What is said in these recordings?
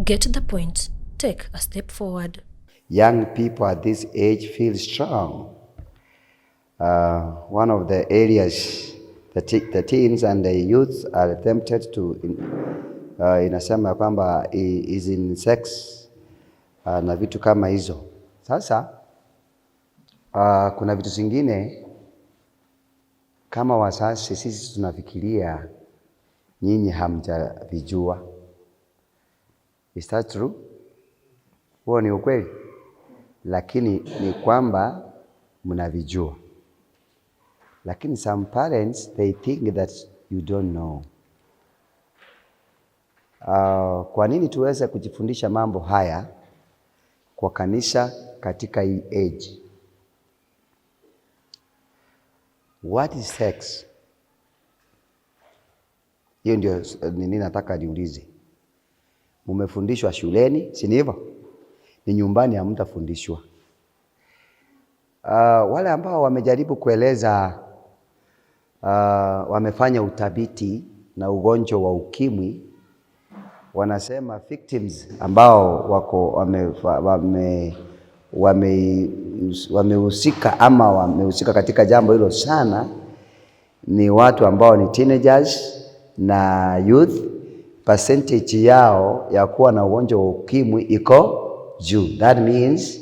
Get the point. Take a step forward. Young people at this age feel strong. One of the areas the teens and the youth are tempted to inasema kwamba is in sex na vitu kama hizo. Sasa kuna vitu zingine kama wazazi sisi tunafikiria nyinyi hamjavijua. Is that true? Huo ni ukweli, lakini ni kwamba mnavijua, lakini some parents, they think that you don't know. Kwa nini tuweze kujifundisha mambo haya kwa kanisa katika hii age? What is sex? Hiyo ndio nini nataka niulize. Mumefundishwa shuleni, si ni hivyo? Ni nyumbani hamtafundishwa. Wale ambao wamejaribu kueleza wamefanya utafiti na ugonjwa wa ukimwi, wanasema victims ambao wako wamehusika ama wamehusika katika jambo hilo sana ni watu ambao ni teenagers na youth. Percentage yao ya kuwa na ugonjwa wa ukimwi iko juu. That means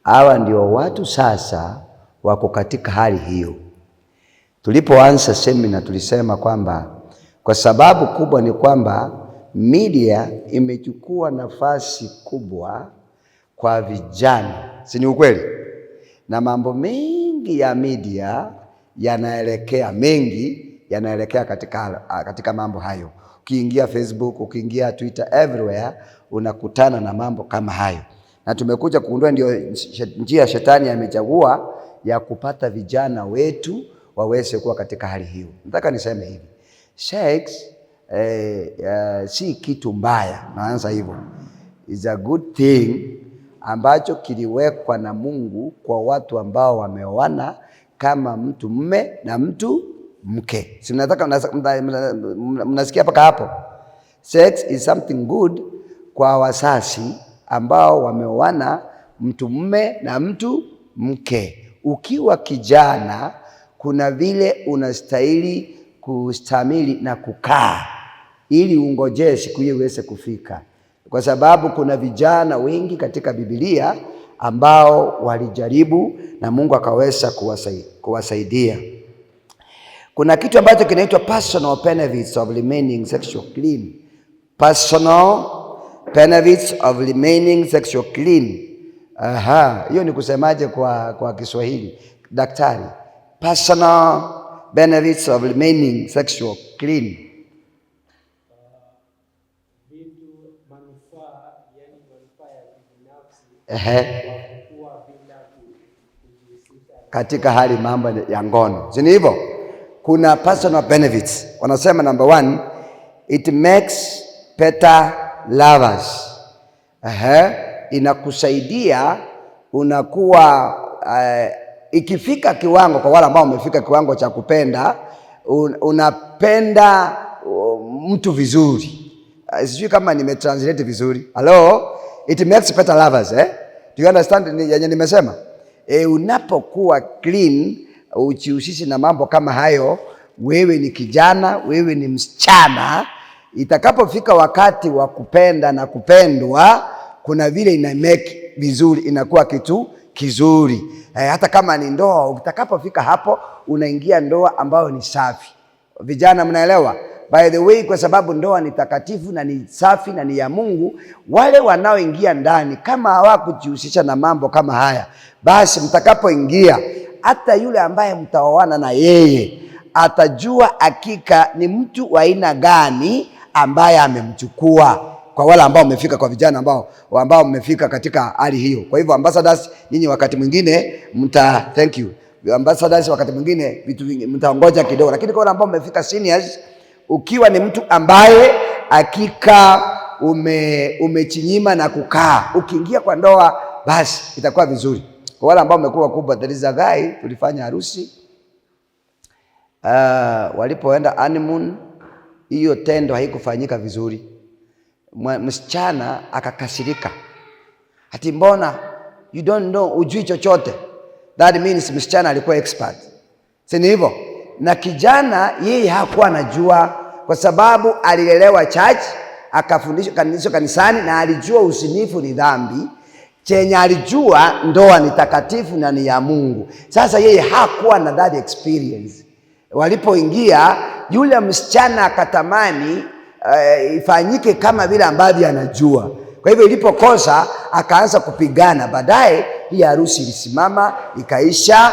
hawa ndio watu sasa wako katika hali hiyo. Tulipoanza semina tulisema kwamba kwa sababu kubwa ni kwamba media imechukua nafasi kubwa kwa vijana, si ni ukweli? Na mambo mengi ya media yanaelekea, mengi yanaelekea katika mambo hayo. Ukiingia Facebook, ukiingia Twitter, everywhere unakutana na mambo kama hayo, na tumekuja kugundua ndio njia shetani amechagua ya kupata vijana wetu waweze kuwa katika hali hiyo. Nataka niseme hivi, sex si kitu mbaya, naanza hivyo, is a good thing ambacho kiliwekwa na Mungu kwa watu ambao wameoana kama mtu mme na mtu mke. Si mnataka mnasikia mpaka hapo? Sex is something good kwa wazazi ambao wameoana mtu mme na mtu mke. Ukiwa kijana, kuna vile unastahili kustahimili na kukaa ili ungojee siku hiyo iweze kufika, kwa sababu kuna vijana wengi katika Biblia ambao walijaribu na Mungu akaweza kuwasaidia. Kuna kitu ambacho kinaitwa personal benefits of remaining sexual clean. Personal benefits of remaining sexual clean. Aha, hiyo ni kusemaje kwa Kiswahili? Daktari. Personal benefits of remaining sexual clean. Vitu manufaa, yani manufaa ya kibinafsi kwa kuwa bila kujihusisha Katika hali mambo ya ngono, si ni hivyo? Kuna personal benefits. Wanasema number one, it makes better lovers. Ehe, inakusaidia unakuwa ikifika kiwango, kwa wale ambao wamefika kiwango cha kupenda, unapenda mtu vizuri. Sijui kama nimetranslate vizuri. Hello, it makes better lovers, eh? Do you understand yenye nimesema? Unapokuwa clean, ujihusishi na mambo kama hayo, wewe ni kijana, wewe ni msichana, itakapofika wakati wa kupenda na kupendwa, kuna vile ina make vizuri, inakuwa kitu kizuri. Hata kama ni ndoa, utakapofika hapo unaingia ndoa ambayo ni safi. Vijana mnaelewa? By the way, kwa sababu ndoa ni takatifu na ni safi na ni ya Mungu, wale wanaoingia ndani kama hawakujihusisha na mambo kama haya, basi mtakapoingia, hata yule ambaye mtaoana na yeye atajua hakika ni mtu wa aina gani ambaye amemchukua. Kwa wale ambao mmefika, kwa vijana ambao mmefika katika hali hiyo. Kwa hivyo ambassadors, nyinyi wakati mwingine mta, thank you. Ambassadors wakati mwingine vitu vingi mtaongoja kidogo, lakini kwa wale ambao mmefika seniors, ukiwa ni mtu ambaye hakika umechinyima na kukaa, ukiingia kwa ndoa basi itakuwa vizuri. Kwa wale ambao mmekuwa kubwa, there is a guy tulifanya harusi. Walipoenda honeymoon, hiyo tendo haikufanyika vizuri. Msichana akakasirika, ati mbona you don't know, ujui chochote. That means msichana alikuwa expert, si ni hivyo? Na kijana yeye hakuwa anajua, kwa sababu alilelewa church, akafundishwa kanisani, na alijua usinifu ni dhambi. Chenye alijua ndoa ni takatifu na ni ya Mungu. Sasa yeye hakuwa na that experience. Walipoingia, yule msichana akatamani ifanyike kama vile ambavyo anajua. Kwa hivyo ilipokosa, akaanza kupigana. Baadaye hii harusi ilisimama ikaisha.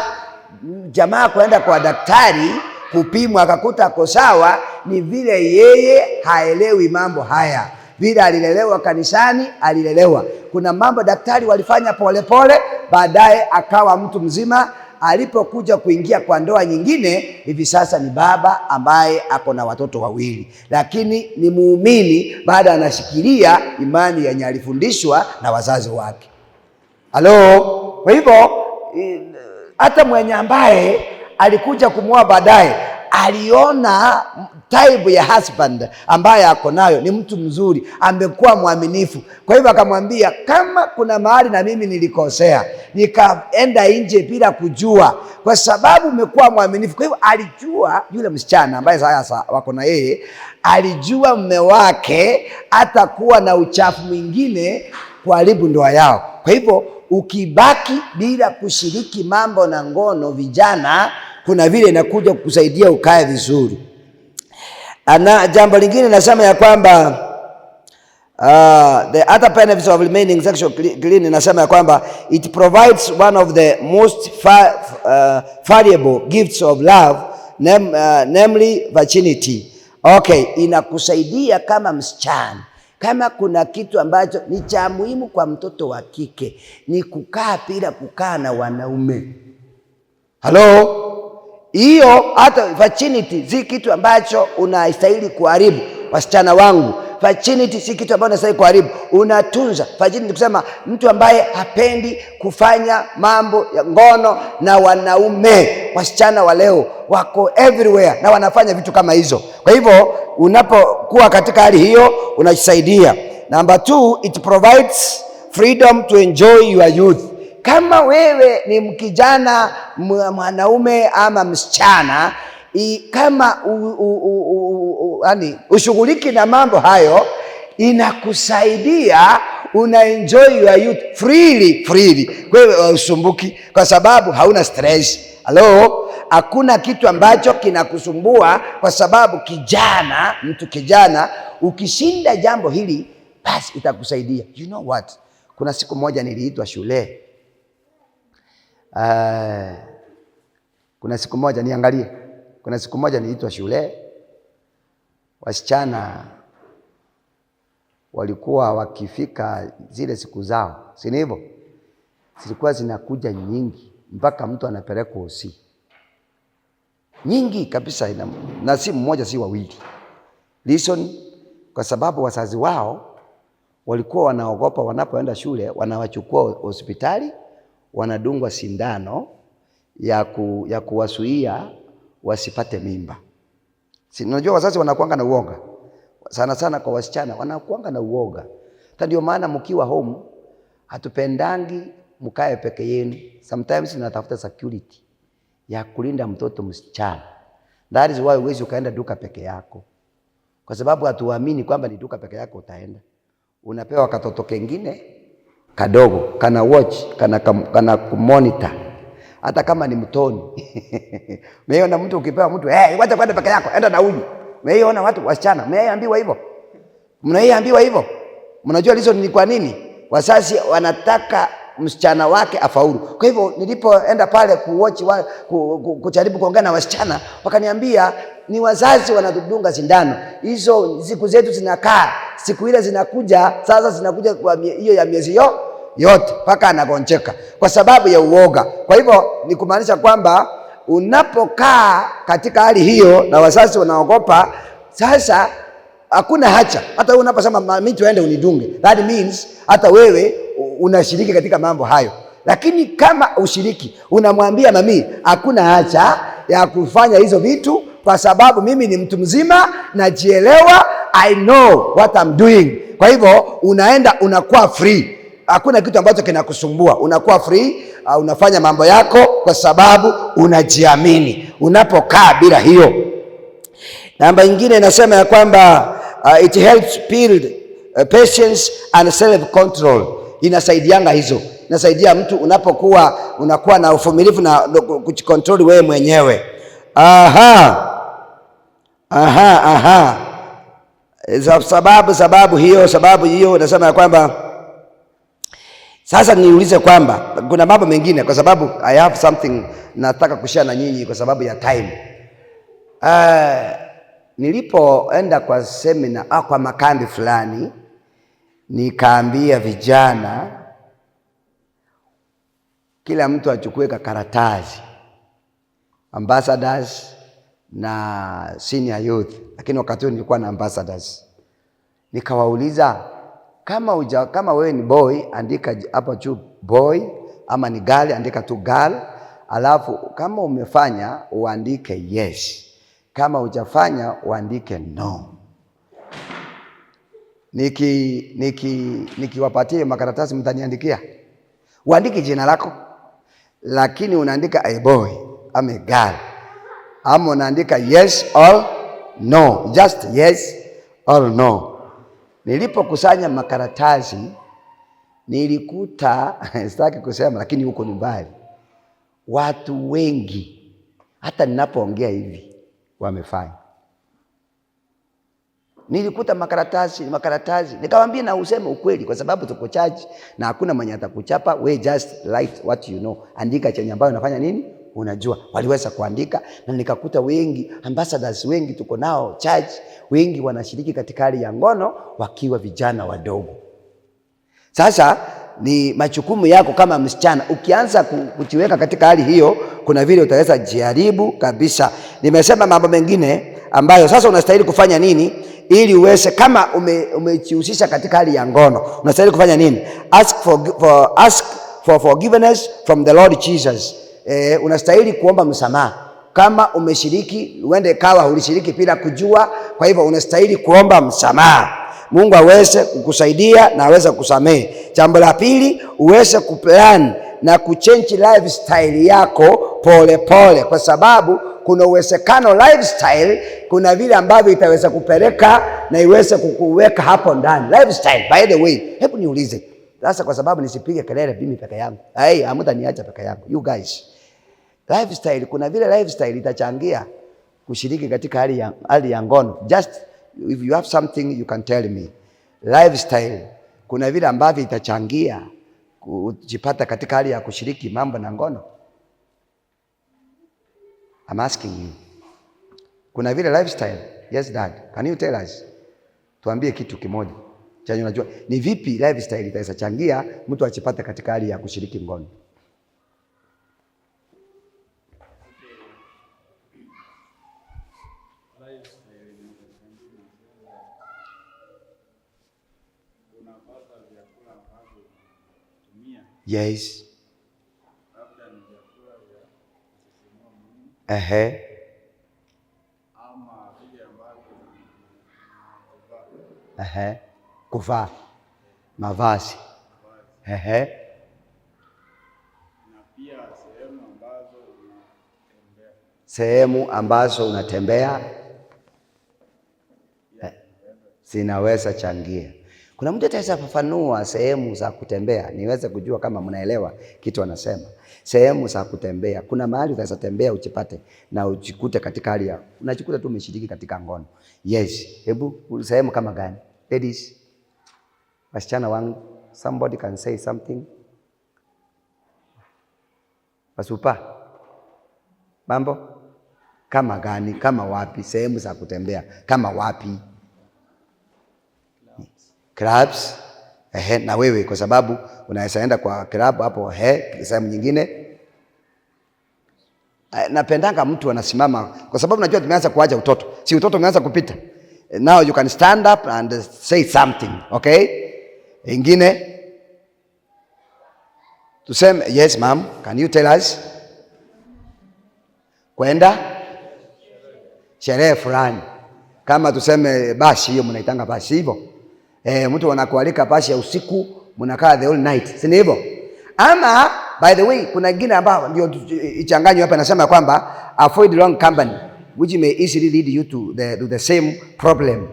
Jamaa kwenda kwa daktari kupimwa, akakuta ako sawa. Ni vile yeye haelewi mambo haya, vile alilelewa kanisani, alilelewa. Kuna mambo daktari walifanya polepole, baadaye akawa mtu mzima. Alipokuja kuingia kwa ndoa nyingine, hivi sasa ni baba ambaye ako na watoto wawili, lakini ni muumini, bado anashikilia imani yenye alifundishwa na wazazi wake. Halo, kwa hivyo hata mwenye ambaye alikuja kumwoa baadaye aliona type ya husband ambaye ako nayo ni mtu mzuri, amekuwa mwaminifu. Kwa hivyo akamwambia, kama kuna mahali na mimi nilikosea nikaenda nje bila kujua, kwa sababu umekuwa mwaminifu. Kwa hivyo alijua yule msichana ambaye sasa wako na yeye, alijua mume wake atakuwa na uchafu mwingine kuharibu ndoa yao. Kwa hivyo ukibaki bila kushiriki mambo na ngono, vijana, kuna vile inakuja kukusaidia ukae vizuri. Na jambo lingine nasema ya kwamba the other benefits of remaining sexual clean, inasema ya kwamba it provides one of the most valuable gifts of love, namely virginity. Okay, inakusaidia kama msichana, kama kuna kitu ambacho ni cha muhimu kwa mtoto wa kike ni kukaa bila kukaa na wanaume. Halo, hiyo hata virginity si kitu ambacho unastahili kuharibu. Wasichana wangu, virginity si kitu ambacho unastahili kuharibu. Unatunza virginity, kusema mtu ambaye hapendi kufanya mambo ya ngono na wanaume. Wasichana wa leo wako everywhere na wanafanya vitu kama hizo. Kwa hivyo unapokuwa katika hali hiyo unajisaidia. Number two, it provides freedom to enjoy your youth. Kama wewe ni mkijana mwanaume ama msichana, kama yani ushughuliki na mambo hayo, inakusaidia una enjoy your youth freely freely. Kwa hiyo usumbuki kwa sababu hauna stress. Halo, hakuna kitu ambacho kinakusumbua kwa sababu kijana, mtu kijana, ukishinda jambo hili basi itakusaidia. You know what? Kuna siku moja niliitwa shule. Kuna siku moja niangalie. Kuna siku moja niliitwa shule. Wasichana walikuwa wakifika zile siku zao, si ni hivyo? Zilikuwa zinakuja nyingi mpaka mtu anapelekwa hosi. Nyingi kabisa ina, na si mmoja si wawili. Reason, kwa sababu wazazi wao walikuwa wanaogopa wanapoenda shule wanawachukua hospitali, wanadungwa sindano ya kuwazuia wasipate mimba. Si unajua wazazi wanakuanga na uoga. Sana sana kwa wasichana wanakuanga na uoga. Hata ndio maana mkiwa home hatupendangi mkae peke yenu. Sometimes tunatafuta security ya kulinda mtoto msichana. That is why huwezi ukaenda duka peke yako. Kwa sababu hatuamini kwamba ni duka peke yako utaenda. Unapewa katoto kengine kadogo, kana watch, kana kumonitor. Hata kama ni mtoni. Umeona mtu ukipewa mtu, "Hey, wacha kwenda peke yako, enda na huyu." Umeona watu wasichana, mmeambiwa hivyo? Mnaiambiwa hivyo? Mnajua hizo ni kwa nini? Wazazi wanataka msichana wake afaulu. Kwa hivyo nilipoenda pale kuwatch wa, ku, ku, kujaribu kuongea na wasichana, wakaniambia ni wazazi wanatudunga sindano. Hizo siku zetu zinakaa, siku ile zinakuja, sasa zinakuja kwa hiyo ya miezi yote mpaka anagonjeka kwa sababu ya uoga. Kwa hivyo ni kumaanisha kwamba unapokaa katika hali hiyo na wazazi wanaogopa, sasa hakuna hacha. Hata wewe unaposema mimi tuende unidunge, that means hata wewe unashiriki katika mambo hayo. Lakini kama ushiriki, unamwambia mami, hakuna hacha ya kufanya hizo vitu kwa sababu mimi ni mtu mzima, najielewa. I know what I'm doing. Kwa hivyo unaenda unakuwa free, hakuna kitu ambacho kinakusumbua, unakuwa free. Unafanya mambo yako kwa sababu unajiamini. Unapokaa bila hiyo. Namba nyingine inasema ya kwamba it helps build patience and self control. Inasaidianga hizo, inasaidia mtu unapokuwa unakuwa na uvumilivu na kujicontrol wewe mwenyewe. Aha. Aha, aha. Sababu hiyo nasema ya kwamba sasa niulize kwamba kuna mambo mengine, kwa sababu I have something nataka kushare na nyinyi kwa sababu ya time. Nilipoenda kwa semina kwa makambi fulani, nikaambia vijana kila mtu achukue kakaratasi, ambassadors na senior youth, lakini wakati huo nilikuwa na ambassadors. Nikawauliza kama wewe ni boy andika hapo juu boy, ama ni girl andika tu girl, alafu kama umefanya uandike yes, kama hujafanya uandike no. Nikiwapatia makaratasi mtaniandikia, uandike jina lako, lakini unaandika a boy ama a girl, ama unaandika yes or no, just yes or no. Nilipokusanya makaratasi nilikuta sitaki kusema, lakini huko ni mbali, watu wengi hata ninapoongea hivi wamefanya. Nilikuta makaratasi makaratasi, nikamwambia na useme ukweli, kwa sababu tuko church na hakuna mwenye atakuchapa. We just write what you know, andika chenye ambayo unafanya nini, unajua. Waliweza kuandika na nikakuta wengi ambassadors wengi tuko nao church, wengi wanashiriki katika hali ya ngono wakiwa vijana wadogo. Sasa ni majukumu yako kama msichana, ukianza kujiweka katika hali hiyo, kuna vile utaweza jaribu kabisa. Nimesema mambo mengine ambayo sasa unastahili kufanya nini ili uweze, kama umejihusisha katika hali ya ngono, unastahili kufanya nini? Ask for forgiveness from the Lord Jesus. Unastahili kuomba msamaha kama umeshiriki, uende kawa ulishiriki bila kujua. Kwa hivyo unastahili kuomba msamaha, Mungu aweze kukusaidia na aweze kukusamehe. Jambo la pili, uweze kuplan na kuchange lifestyle yako pole pole, kwa sababu kuna uwezekano lifestyle, kuna vile ambavyo itaweza kupeleka na iweze kukuweka hapo ndani lifestyle. By the way, hebu niulize sasa, kwa sababu nisipige kelele mimi peke yangu, hey, hamtaniacha peke yangu you guys. Lifestyle, kuna vile lifestyle itachangia kushiriki katika hali ya ngono. Just if you have something you can tell me. Lifestyle, kuna vile ambavyo itachangia kujipata katika hali ya kushiriki mambo na ngono. I'm asking you. Kuna vile lifestyle. Yes dad, can you tell us? Tuambie kitu kimoja chenye unajua ni vipi lifestyle itaweza changia mtu achipate katika hali ya kushiriki ngono. Lifestyle inaweza changia, unapata vyakula ambavyo unatumia, labda ni vyakula vya kusisimua mwili ama vile ambavyo unavaa. Ehe. Kuvaa mavazi. Ehe. Na pia sehemu ambazo unatembea. Sehemu ambazo unatembea zinaweza changia. Kuna mtu ataweza fafanua sehemu za kutembea, niweze kujua kama mnaelewa kitu anasema. Sehemu za kutembea, kuna mahali utaweza tembea uchipate na ujikute katika hali ya unajikuta tu umeshiriki katika ngono. Yes, hebu sehemu kama gani? Ladies, wasichana wangu, somebody can say something. Wasupa, mambo kama gani? Kama wapi? Sehemu za kutembea kama wapi? Clubs. Ehe, na wewe kwa sababu unaweza enda kwa club hapo, ehe, sehemu nyingine. Napendanga mtu anasimama kwa sababu najua tumeanza kuacha utoto, si utoto umeanza kupita. Now you can stand up and say something, okay? Ingine tuseme, yes ma'am, can you tell us? Kwenda sherehe fulani. Kama tuseme bashi, hiyo mnaitanga bashi hivyo. Mtu anakualika bashi ya usiku, mnakaa the whole night. Si ni hivyo? Ama by the way, kuna wengine ambao ndio ichanganywe hapa, nasema kwamba avoid wrong company which may easily lead you to the same problem.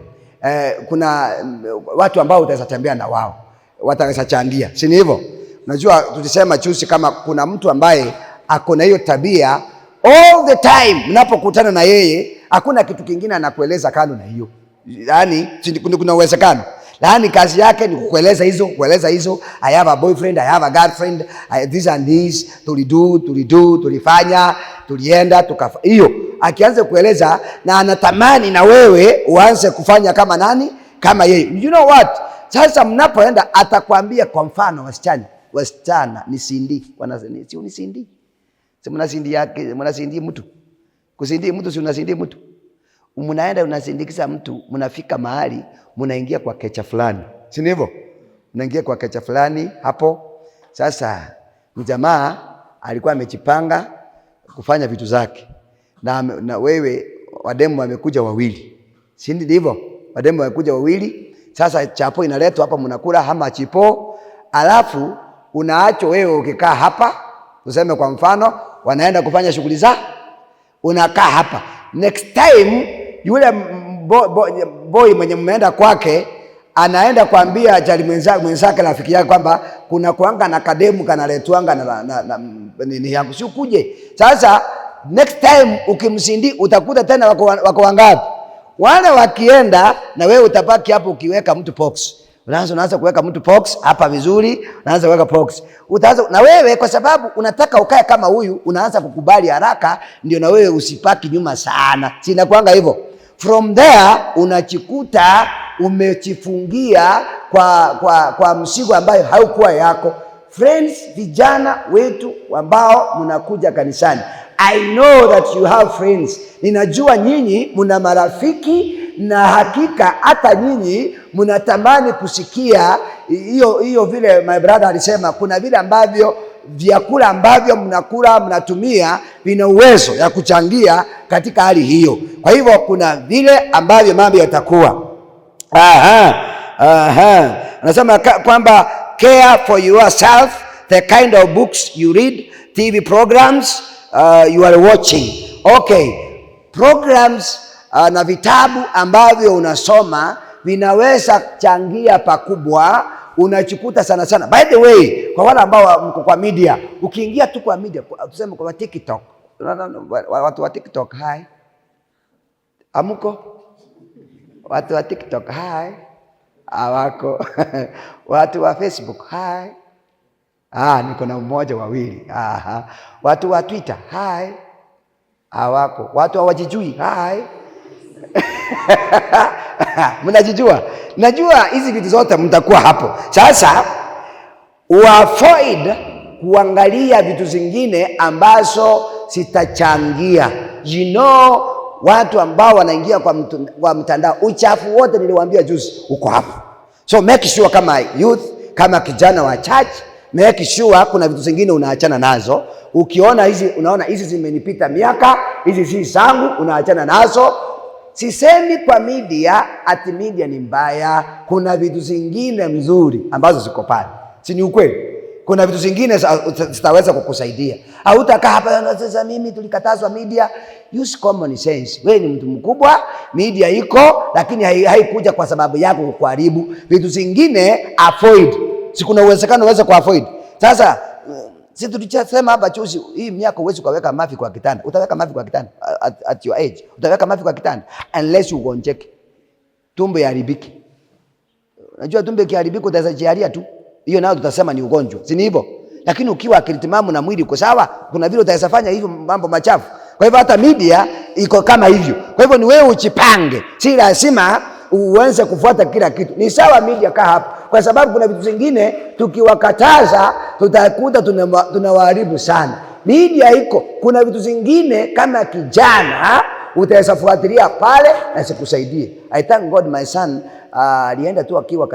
Kuna watu ambao utaweza tembea na wao wataweza changia, si ni hivyo? Unajua tulisema juzi kama kuna mtu ambaye ako na hiyo tabia all the time, mnapokutana na yeye hakuna kitu kingine anakueleza kando na hiyo, yaani kuna uwezekano, yaani kazi yake ni kukueleza hizo, kueleza hizo, I have a boyfriend, I have a girlfriend, this and this, tulido tulido, tulifanya, tulienda, tukafa. Hiyo akianza kueleza na anatamani na wewe uanze kufanya kama nani, kama yeye. You know what? Sasa mnapoenda atakwambia, kwa mfano wasichana ni sindi, wana si ni sindi, si mnasindi yake, mnasindi mtu, kusindi mtu, si unasindi mtu, mnaenda unasindikiza mtu, mnafika mahali mnaingia kwa kecha fulani, si ndivyo? Mnaingia kwa kecha fulani hapo. Sasa mjamaa alikuwa amejipanga kufanya vitu zake na wewe wademu wamekuja wawili, si ndivyo? Wademu wamekuja wawili. Sasa chapo inaletwa hapa, mnakula ama chipo, alafu unaachwa wewe ukikaa hapa, tuseme kwa mfano wanaenda kufanya shughuli za, unakaa hapa. Next time yule boy mwenye mmeenda kwake anaenda kuambia jali mwenzake rafiki yake kwamba kuna kuanga na kademu kanaletwanga na nini yangu, si ukuje. Sasa next time ukimsindi utakuta tena wako wangapi? Wale wakienda na wewe utabaki hapo ukiweka mtu box. Unaanza kuweka mtu box hapa vizuri, unaanza kuweka box. Utaanza na wewe kwa sababu unataka ukae kama huyu, unaanza kukubali haraka ndio na wewe usipaki nyuma sana. Si inakuanga hivyo? From there unajikuta umejifungia kwa mzigo ambayo haukuwa yako. Friends, vijana wetu ambao mnakuja kanisani, I know that you have friends. Ninajua nyinyi mna marafiki na hakika hata nyinyi mnatamani kusikia hiyo hiyo, vile my brother alisema, kuna vile ambavyo vyakula ambavyo mnakula mnatumia vina uwezo ya kuchangia katika hali hiyo. Kwa hivyo kuna vile ambavyo mambo yatakuwa. Aha, aha. Anasema kwamba care for yourself, the kind of books you read, TV programs you are watching. Okay, programs na vitabu ambavyo unasoma vinaweza changia pakubwa, unachikuta sana sana. By the way, kwa wale ambao mko kwa media, ukiingia tu kwa media, tuseme kwa TikTok, watu wa TikTok, hi. Amuko? Watu wa TikTok, hi. Hawako. Watu wa Facebook, hi. Ah, niko na mmoja wawili. Aha. Watu wa Twitter, hi. Hawako. Watu hawajijui, hi. Mnajijua? Najua hizi vitu zote mtakuwa hapo. Sasa uavoid kuangalia vitu zingine ambazo zitachangia. You know, watu ambao wanaingia kwa mtandao, uchafu wote niliwaambia juzi uko hapo. So make sure kama youth, kama kijana wa church, make sure kuna vitu zingine unaachana nazo. Ukiona hizi, unaona hizi zimenipita miaka, hizi si zangu, unaachana nazo. Sisemi kwa media ati media ni mbaya, kuna vitu zingine mzuri ambazo ziko pale, si ni ukweli? Kuna vitu zingine zitaweza kukusaidia. Hautakaa hapa na sasa mimi tulikatazwa media. Use common sense. Wewe ni mtu mkubwa, media iko lakini haikuja kwa sababu yako kukuharibu. Vitu zingine avoid. Si kuna uwezekano uweze kuavoid. Sasa si tulichosema hapa juzi, hii miaka huwezi kuweka mafi kwa kitanda. Utaweka mafi kwa kitanda at your age. Utaweka mafi kwa kitanda unless ugonjeke. Tumbo iharibike. Unajua tumbo ikiharibika utaweza jiharia tu. Hiyo nayo tutasema ni ugonjwa. Si ni hivyo? Lakini ukiwa akili timamu na mwili uko sawa, kuna vile utaweza fanya hivyo mambo machafu. Kwa hivyo hata media iko kama hivyo. Kwa hivyo ni wewe ujipange. Si lazima uanze kufuata kila kitu. Ni sawa media kaa hapo. Kwa sababu kuna vitu vingine tukiwakataza tutakuta tunawaharibu sana. Media iko, kuna vitu zingine kama kijana utaweza fuatilia pale na sikusaidie. I thank God my son alienda tu akiwa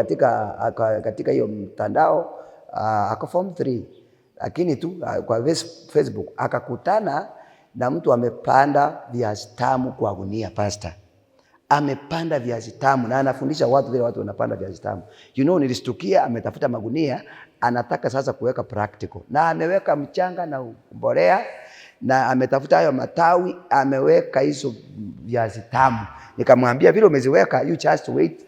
katika hiyo mtandao, ako form 3, lakini tu kwa Facebook akakutana na mtu amepanda viazi tamu kwa gunia, pastor. Amepanda viazi tamu na anafundisha watu vile watu wanapanda viazi tamu. You know, nilistukia ametafuta magunia, anataka sasa kuweka practical. Na ameweka mchanga na mbolea na ametafuta hayo matawi, ameweka hizo viazi tamu. Nikamwambia vile umeziweka, you just wait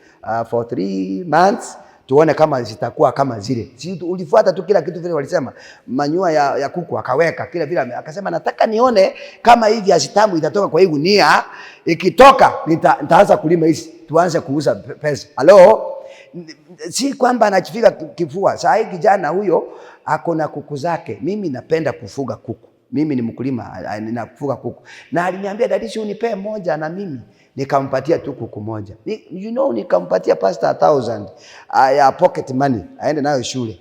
for 3 months tuone kama zitakuwa kama zile. Si ulifuata tu kila kitu vile walisema, manure ya kuku akaweka kila vile, akasema nataka nione kama hii viazi tamu itatoka kwa hii gunia. Ikitoka nitaanza kulima hizi, tuanze kuuza pesa. Halo, si kwamba anachifika kifua. Saa hii kijana huyo ako na kuku zake. Mimi napenda kufuga kuku. Mimi ni mkulima, ninafuga kuku. Na aliniambia, "Daddy, si unipee moja?" Na mimi nikampatia tu kuku moja. Nikampatia pastor 1,000 ya pocket money aende nayo shule.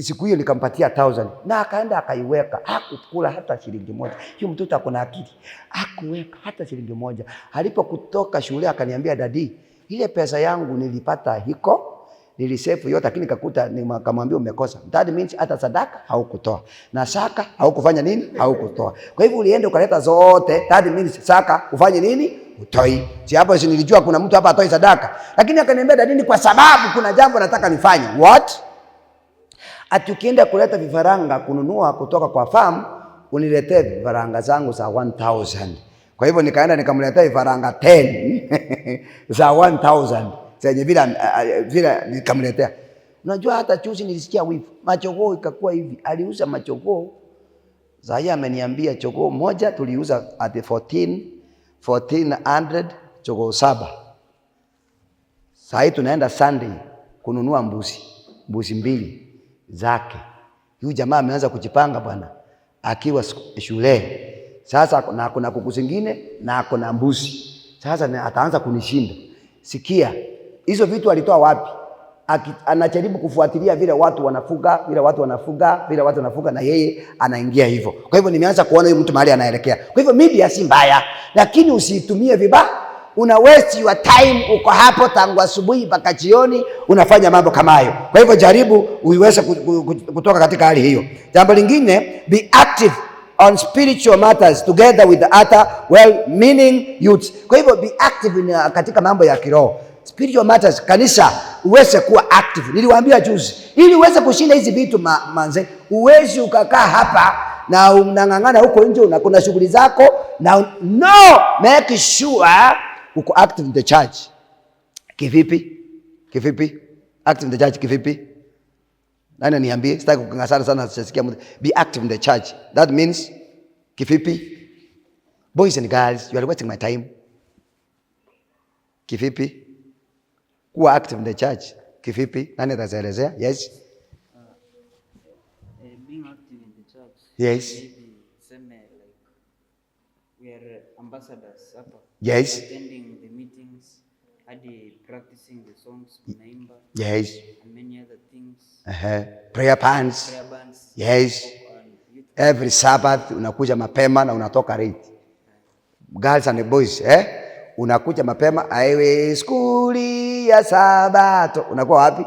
Siku hiyo nikampatia 1,000 na akaenda akaiweka, hakukula hata shilingi moja. Huyo mtoto ako na akili, hakuweka hata shilingi moja. Alipokutoka shule akaniambia, "Daddy, ile pesa yangu nilipata hiko nilisave yote, lakini kakuta." Nikamwambia, "Umekosa. That means hata sadaka haukutoa na zaka haukufanya nini, haukutoa. Kwa hivyo ulienda ukaleta zote, that means zaka ufanye nini, utoi. Si hapo si nilijua kuna mtu hapa atoi sadaka?" Lakini akaniambia, "Daddy, ni kwa sababu kuna jambo nataka nifanye." What? Ati ukienda kuleta vifaranga kununua kutoka kwa farm, uniletee vifaranga zangu za 1000. Kwa hivyo nikaenda nikamletea vifaranga 10 za 1000 zenye vile vile nikamletea. Unajua hata juzi nilisikia wivu. Majogoo ikakuwa hivi. Aliuza majogoo. Sasa ameniambia jogoo moja tuliuza at 14 1400, jogoo saba. Saa hii tunaenda Sunday kununua mbuzi mbili zake. Huyu jamaa ameanza kujipanga bwana, akiwa shule. Sasa na kuna kuku zingine na kuna mbuzi. Sasa ataanza kunishinda. Sikia, hizo vitu alitoa wapi? Anajaribu kufuatilia vile watu wanafuga, vile watu wanafuga, vile watu wanafuga, na yeye anaingia hivyo. Kwa hivyo nimeanza kuona huyu mtu mahali anaelekea. Kwa hivyo media si mbaya, lakini usiitumie vibaya. Una waste your time, uko hapo tangu asubuhi mpaka jioni unafanya mambo kama hayo. Kwa hivyo jaribu uiweze kutoka katika hali hiyo. Jambo lingine, be active on spiritual matters together with the other well-meaning youths. Kwa hivyo be active katika mambo ya kiroho. Spiritual matters, kanisa uweze kuwa active. Niliwaambia juzi, ili uweze kushinda hizi vitu manze, uwezi ukakaa hapa na unang'ang'ana huko nje, kuna shughuli zako na no, make sure uko active in the church. Kivipi? Kivipi? Active in the church kivipi? Nani niambie? Sitaki kukangana sana, sijasikia mtu. Be active in the church. That means kivipi? Boys and girls, you are wasting my time. Kivipi? Kuwa active in the church. Kivipi? Nani ataelezea? Yes. Being active in the church. Maybe seme like we are ambassadors hapa. Attending the meetings, hadi practicing the songs tunaimba and many other things. Prayer bands. Prayer bands. And youth. Every Sabbath unakuja mapema na unatoka late. Girls and boys, eh? Unakuja mapema, aiwe skuli ya Sabato. Unakuwa wapi?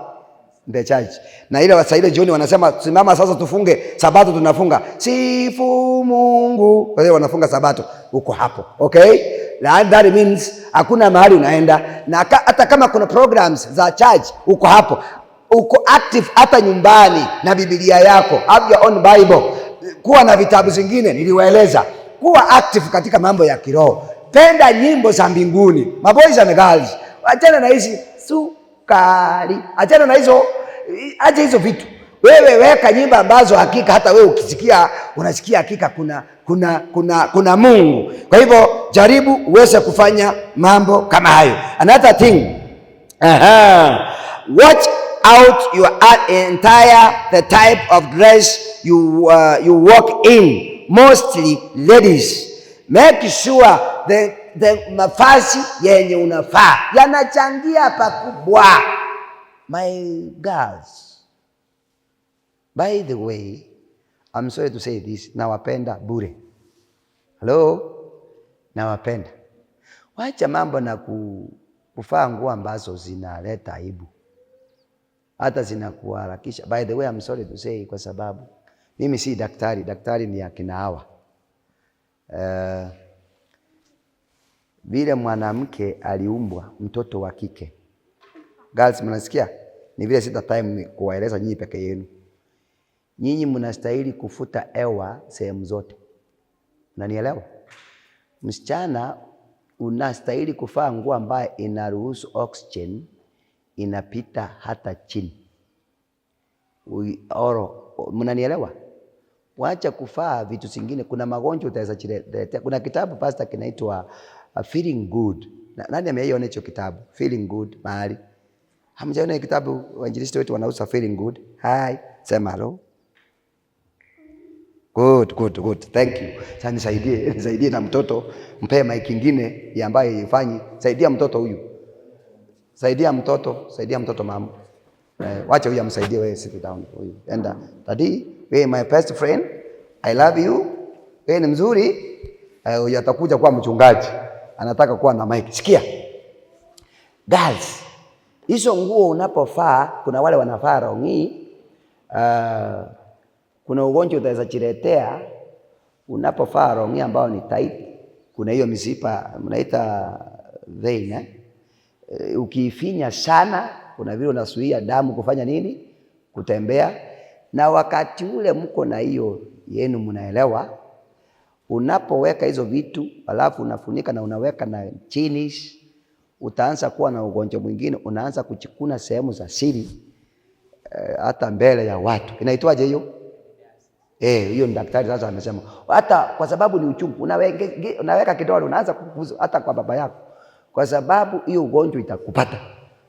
In the church. Na ile saa ile jioni wanasema simama sasa tufunge Sabato, tunafunga. Sifu Mungu. Kwa hiyo wanafunga Sabato. Uko hapo. Okay? Na that means hakuna mahali unaenda, na hata kama kuna programs za church uko hapo. Uko active hata nyumbani na Biblia yako. Have your own Bible. Kuwa na vitabu zingine niliwaeleza. Kuwa active katika mambo ya kiroho. Penda nyimbo za mbinguni. Maboys and girls, achana na hizi sukari, achana na hizo, acha hizo vitu. Wewe weka nyimbo ambazo hakika hata wewe ukisikia unasikia hakika kuna Mungu. Kwa hivyo jaribu uweze kufanya mambo kama hayo. Another thing. Aha. Watch out your entire the type of dress you walk in, mostly ladies. Make sure the mavazi yenye unafaa yanachangia pakubwa. My girls, by the way, I'm sorry to say this, nawapenda bure. Hello? Nawapenda. Wacha mambo na kuvaa nguo ambazo zinaleta aibu, hata zinakuharakisha. By the way, I'm sorry to say, kwa sababu mimi si daktari, daktari ni akina hawa. Vile mwanamke aliumbwa mtoto wa kike. Girls, mnasikia? Ni vile sita time kuwaeleza nyinyi peke yenu. Nyinyi mnastahili kufuta hewa sehemu zote. Unanielewa? Msichana unastahili kuvaa nguo ambayo inaruhusu oxygen inapita hata chini. Oro, mnanielewa? Wacha kuvaa vitu zingine, kuna magonjwa utaweza jiletea. Kuna kitabu pastor kinaitwa Feeling Good. Nani ameiona hicho kitabu? Feeling Good mahali. Hamjaona hiyo kitabu? Wainjilisti wetu wanauza Feeling Good. Hi, sema hello. Good, good, good. Thank you. Sasa nisaidie na mtoto, mpe mic nyingine ya ambayo ifanyi. Saidia mtoto huyu. Saidia mtoto, saidia mtoto mama. Wacha huyu amsaidie wewe, sit down huyu. Enda. Daddy, wewe my best friend. I love you. Wewe ni mzuri. Huyu atakuja kuwa mchungaji. Anataka kuwa na mic. Sikia. Girls, hizo nguo unapovaa, kuna wale wanavaa rongi. Kuna ugonjwa utaweza jiletea unapovaa rongi ambao ni tight. Kuna hiyo mishipa mnaita vein, eh? Ukiifinya sana kuna vile unazuia damu kufanya nini? Kutembea. Na wakati ule mko na hiyo yenu mnaelewa, unapoweka hizo vitu alafu unafunika na unaweka na chini, utaanza kuwa na ugonjwa mwingine, unaanza kuchikuna sehemu za siri, hata mbele ya watu. Inaitwaje hiyo? Hiyo ni daktari sasa amesema. Hata kwa sababu ni uchungu, unaweka kidole unaanza kukuza hata kwa baba yako. Kwa sababu hiyo ugonjwa itakupata.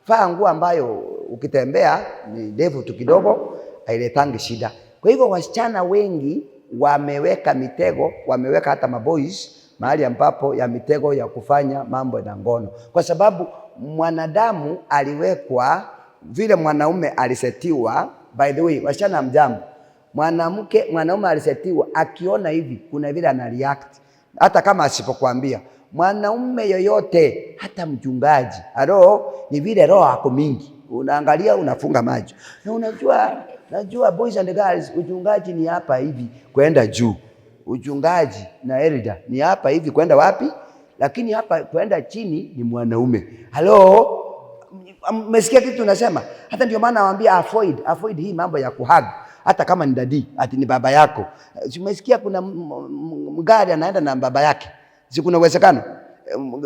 Vaa nguo ambayo ukitembea ni ndefu tu kidogo, hailetangi shida. Kwa hivyo wasichana wengi wameweka mitego, wameweka hata maboys mahali ambapo ya mitego ya kufanya mambo na ngono. Kwa sababu mwanadamu aliwekwa vile mwanaume alisetiwa. By the way, wasichana mjambo. Mwanaume alisetiwa akiona hivi kuna vile ana react hata kama asipokuambia. Mwanaume yoyote hata mchungaji, alo ni vile roho ako mingi. Unaangalia unafunga macho. Na unajua boys and girls, uchungaji ni hapa hivi kwenda juu. Uchungaji na elder ni hapa hivi kwenda wapi? Lakini hapa kwenda chini ni mwanaume. Hello, mmesikia kitu tunasema? Hata ndio maana nawaambia avoid hii mambo ya kuhug. Hata kama ni daddy, ati ni baba yako. Umesikia kuna mgari anaenda na baba yake. Si kuna uwezekano?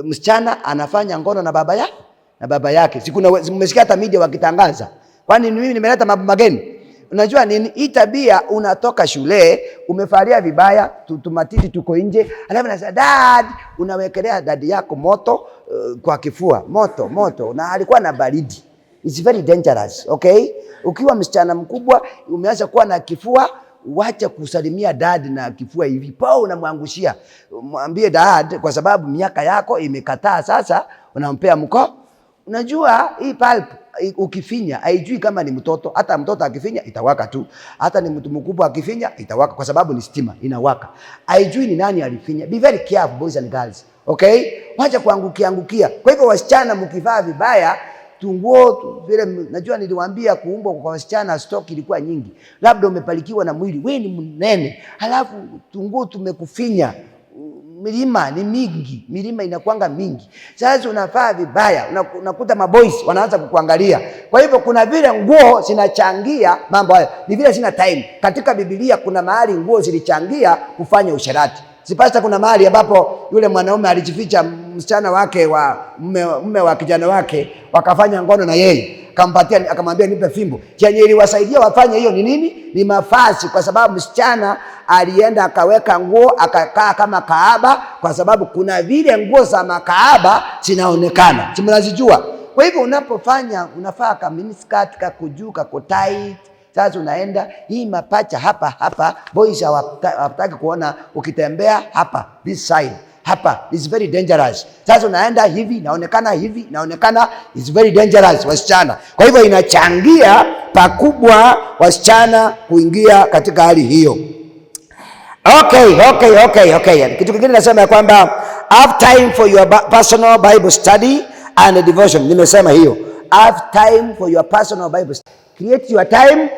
Msichana anafanya ngono na baba yake, na baba yake. Si kuna mmesikia hata media wakitangaza. Kwani mimi nimeleta mambo mageni? Unajua nini? Hii tabia, unatoka shule, umefalia vibaya, tumatiti tuko nje, alafu unasema dad, unawekelea dadi yako moto kwa kifua, moto moto, na alikuwa na baridi. It's very dangerous, okay? Ukiwa msichana mkubwa, umeanza kuwa na kifua, wacha kusalimia dad na kifua hivi. Pao unamwangushia. Mwambie dad kwa sababu miaka yako imekataa sasa, unampea mko. Unajua hii pulp ukifinya haijui kama ni mtoto. Hata mtoto akifinya itawaka tu. Hata ni mtu mkubwa akifinya itawaka kwa sababu ni stima inawaka. Haijui ni nani alifinya. Be very careful boys and girls. Okay? Wacha kuangukia angukia. Kwa hivyo wasichana mkivaa vibaya tunguo vile, najua niliwaambia kuumbwa kwa wasichana stock ilikuwa nyingi. Labda umepalikiwa na mwili, wewe ni mnene, halafu tunguo tumekufinya. Milima ni mingi, milima inakuanga mingi. Sasa unavaa vibaya, unakuta maboys wanaanza kukuangalia. Kwa hivyo kuna vile nguo zinachangia mambo hayo. Ni vile sina time. Katika Biblia kuna mahali nguo zilichangia kufanya usherati. Sipasta, kuna mahali ambapo yule mwanaume alijificha msichana wake wa mume wa kijana wake, wakafanya ngono na yeye. Akampatia, akamwambia nipe fimbo. Chenye iliwasaidia wafanye hiyo ni nini? Ni mavazi, kwa sababu msichana alienda akaweka nguo akakaa kama kaaba, kwa sababu kuna vile nguo za makaaba zinaonekana. Si mnazijua? Kwa hivyo unapofanya unafaa ka miniskirt kakujuu kako tight. Sasa unaenda hii mapacha hapa hapa, boys hawataki kuona ukitembea hapa this side hapa, it's very dangerous. Sasa unaenda hivi inaonekana hivi inaonekana, it's very dangerous wasichana. Kwa hivyo inachangia pakubwa wasichana kuingia katika hali hiyo. Okay. Kitu kingine nasema ya kwamba have time for your personal Bible study and devotion. Nimesema hiyo. Have time for your personal Bible study. Create your time,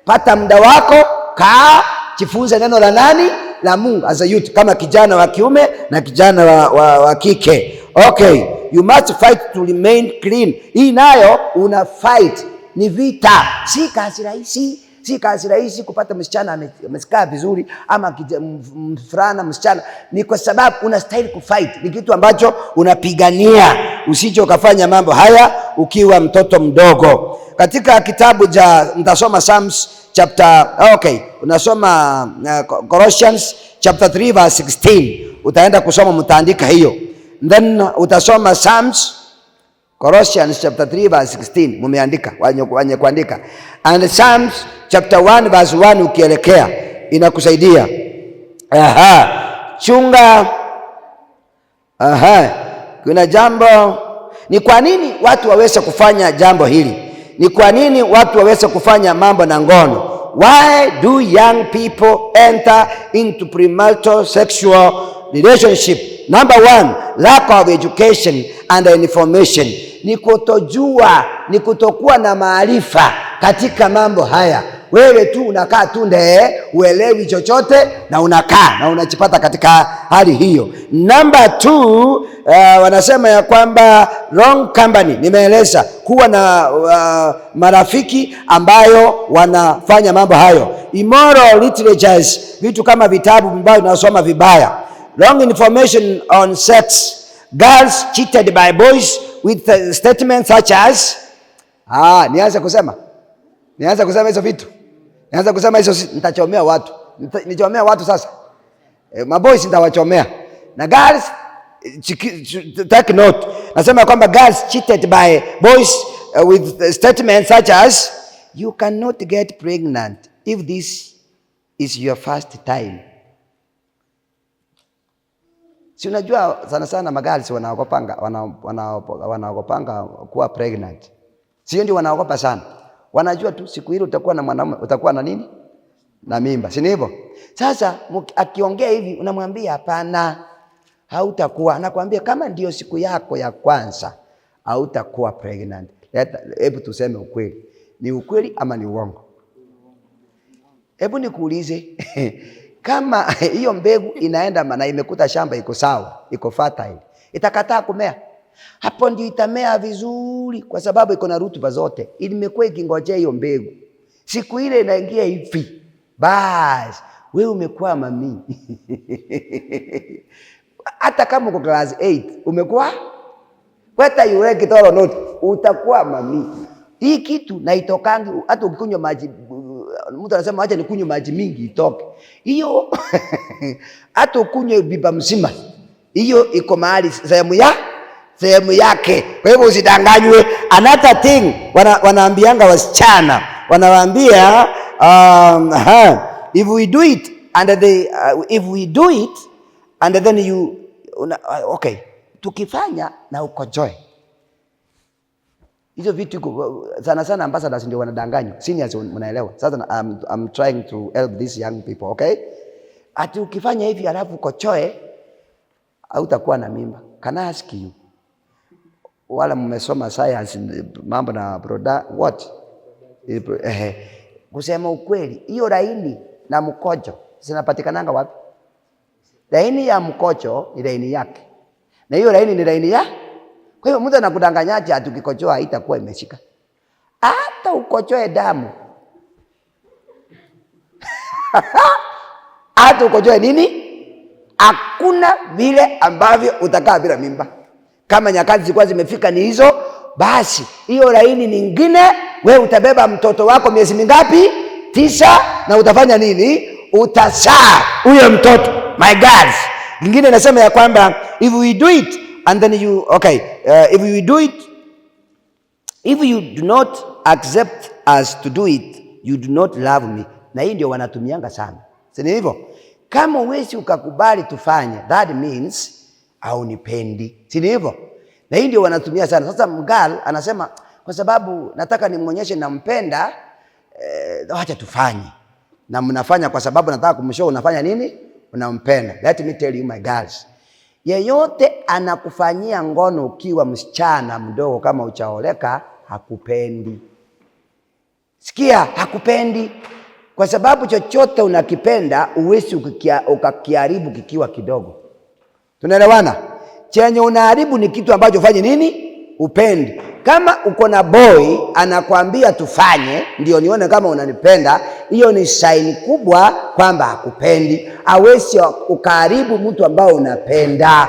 pata muda wako, kaa, jifunze neno la nani? La Mungu as a youth, kama kijana wa kiume na kijana wa kike. Okay, you must fight to remain clean. Hii nayo una fight, ni vita, si kazi rahisi. Si kazi rahisi kupata msichana amekaa vizuri ama mvulana msichana, ni kwa sababu unastahili kufight. Ni kitu ambacho unapigania, usije ukafanya mambo haya ukiwa mtoto mdogo. Katika kitabu cha mtasoma Psalms chapter, okay, unasoma Colossians chapter 3 verse 16. Utaenda kusoma, mtaandika hiyo. Then utasoma Psalms, Colossians chapter 3 verse 16, mumeandika wenye kuandika. And Psalms chapter 1 verse 1 ukielekea inakusaidia. Aha. Chunga. Aha. Kuna jambo, ni kwa nini watu waweze kufanya jambo hili? Ni kwa nini watu waweze kufanya mambo na ngono? Why do young people enter into premarital sexual relationship? Number one, lack of education and information. Ni kutojua, ni kutokuwa na maarifa katika mambo haya. Wewe tu unakaa tu ndee, uelewi chochote na unakaa na unajipata katika hali hiyo. Number two, wanasema ya kwamba wrong company. Nimeeleza kuwa na marafiki ambayo wanafanya mambo hayo. Immoral literatures, vitu kama vitabu ambavyo tunasoma vibaya. Wrong information on sex. Girls cheated by boys with statements such as, nianze kusema. Nianze kusema hizo vitu. Nianze kusema hizo, nitachomea watu. Nichomea watu sasa. Maboys nitawachomea. Na girls, take note. Nasema kwamba girls cheated by boys with statements such as, you cannot get pregnant if this is your first time. Si unajua sana sana magirls wanaogopanga kuwa pregnant. Sio ndio wanaogopa sana. Wanajua tu siku ile utakuwa na mwanaume, utakuwa na nini? Na mimba. Si ni hivyo? Sasa akiongea hivi unamwambia hapana, hautakuwa. Anakuambia kama ndio siku yako ya kwanza hautakuwa pregnant. Hebu tuseme ukweli. Ni ukweli ama ni uongo? Hebu nikuulize, kama hiyo mbegu inaenda na imekuta shamba iko sawa, iko fertile, itakataa kumea? Hapo ndio itamea vizuri kwa sababu iko na rutuba zote. Imekuwa ikingojea hiyo mbegu. Siku ile inaingia hivi. Bas, wewe umekuwa mami. Hata kama uko class 8, umekuwa, whether you like it or not, utakuwa mami. Hii kitu na itokangi hata ukikunywa maji. Mtu anasema acha nikunywe maji mingi itoke. Hiyo hata ukunywe biba mzima, hiyo iko mahali sehemu yake. Kwa hivyo usidanganywe. Another thing wanaambianga wasichana, wanawaambia if we do it and they, if we do it and then you una, okay, tukifanya na ukojoe hizo vitu iko sana sana, ambassadors ndio wanadanganywa. Seniors mnaelewa. Sasa I'm trying to help these young people, okay? Ati ukifanya hivi alafu ukojoe hautakuwa na mimba. Can I ask you? Wala mmesoma science mambo na broda what? Kusema ukweli, hiyo laini na mkojo zinapatikananga wapi? Laini ya mkojo ni laini yake. Na hiyo laini ni laini ya. Kwa hiyo mtu anakudanganyaje ati ukikojoa haitakuwa imeshika? Hata ukojoe damu. Hata ukojoe nini? Hakuna vile ambavyo utakaa bila mimba. Kama nyakati zilikuwa zimefika ni hizo, basi hiyo laini nyingine wewe utabeba mtoto wako miezi mingapi? 9, na utafanya nini? Utazaa huyo mtoto. My God. Nyingine inasema ya kwamba if we do it and then you, okay, if we do it, if you do not accept us to do it, you do not love me. Na hii ndio wanatumianga sana. Si ni hivyo? Kama huwezi ukakubali tufanye, that means haunipendi. Si ni hivyo? Na hii ndio wanatumia sana. Sasa mgal anasema kwa sababu nataka nimuonyeshe nampenda, acha tufanye. Na mnafanya kwa sababu nataka kumshow unafanya nini? Unampenda. Let me tell you my girls. Yeyote anakufanyia ngono ukiwa msichana mdogo kama hujaoleka, hakupendi. Sikia, hakupendi. Kwa sababu chochote unakipenda huwezi ukakiharibu kikiwa kidogo. Tunaelewana? Chenye unaharibu ni kitu ambacho ufanye nini? Upendi. Kama uko na boy anakwambia tufanye ndio nione kama unanipenda, hiyo ni sign kubwa kwamba hakupendi. Hawezi ukaharibu mtu ambao unapenda,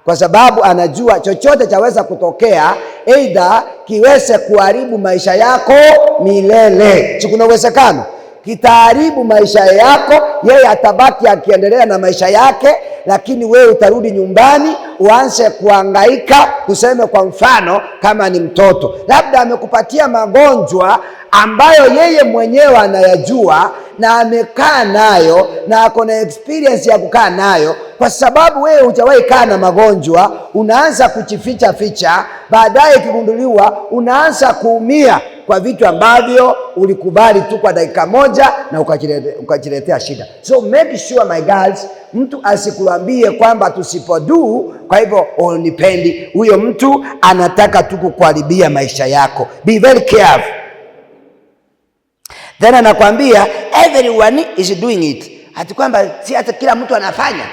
kwa sababu anajua chochote chaweza kutokea, either kiweze kuharibu maisha yako milele. Si kuna uwezekano kitaharibu maisha yako, yeye atabaki akiendelea na maisha yake, lakini wewe utarudi nyumbani uanze kuhangaika. Tuseme kwa mfano, kama ni mtoto labda amekupatia magonjwa ambayo yeye mwenyewe anayajua na amekaa nayo na ako na experience ya kukaa nayo, kwa sababu wewe hujawahi kaa na magonjwa, unaanza kujificha ficha, baadaye ikigunduliwa unaanza kuumia kwa vitu ambavyo ulikubali tu kwa dakika moja na ukajiletea shida. So make sure my girls, mtu asikuambie kwamba tusipodu kwa hivyo unipendi. Huyo mtu anataka tu kukuharibia maisha yako. Be very careful. Then anakwambia everyone is doing it, hati kwamba si hata kila mtu anafanya.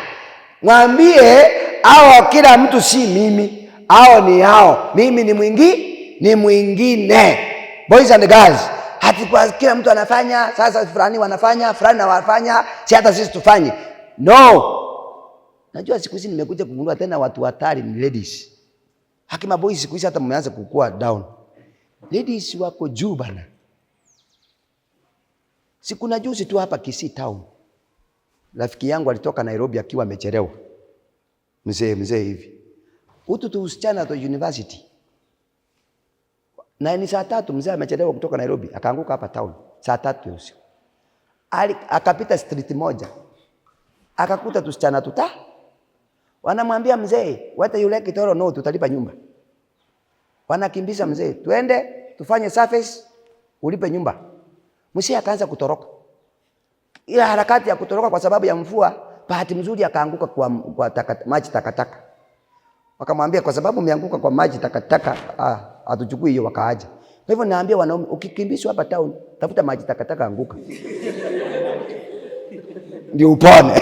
Mwambie hao kila mtu si mimi, hao ni hao, mimi ni ni mwingine. Boys and girls, hati kwa kila mtu anafanya, sasa fulani wanafanya, fulani wanafanya, si hata sisi tufanye. No. Najua siku hizi nimekuja kugundua tena watu hatari ni ladies. Hakima boys siku hizi hata mmeanza kukua down. Ladies wako juu bana. Siku na juzi tu hapa Kisii town, rafiki yangu alitoka Nairobi akiwa amechelewa. Mzee hivi. Utu tu usichana to university. Na ni saa 3 mzee amechelewa kutoka Nairobi, akaanguka hapa town saa 3 usiku. Akapita street moja. Akakuta tusichana tuta. Wanamwambia mzee, whether you like it or no, tutalipa nyumba. Wanakimbiza mzee, twende tufanye surface ulipe nyumba. Mzee akaanza kutoroka. Ila harakati ya kutoroka kwa sababu ya mvua, bahati mzuri akaanguka kwa maji takataka. Wakamwambia kwa sababu umeanguka kwa maji takataka, hatuchukui hiyo, wakaaja. Kwa hivyo naambia wanaume, ukikimbizwa hapa town, tafuta maji takataka, anguka. Ndio upone.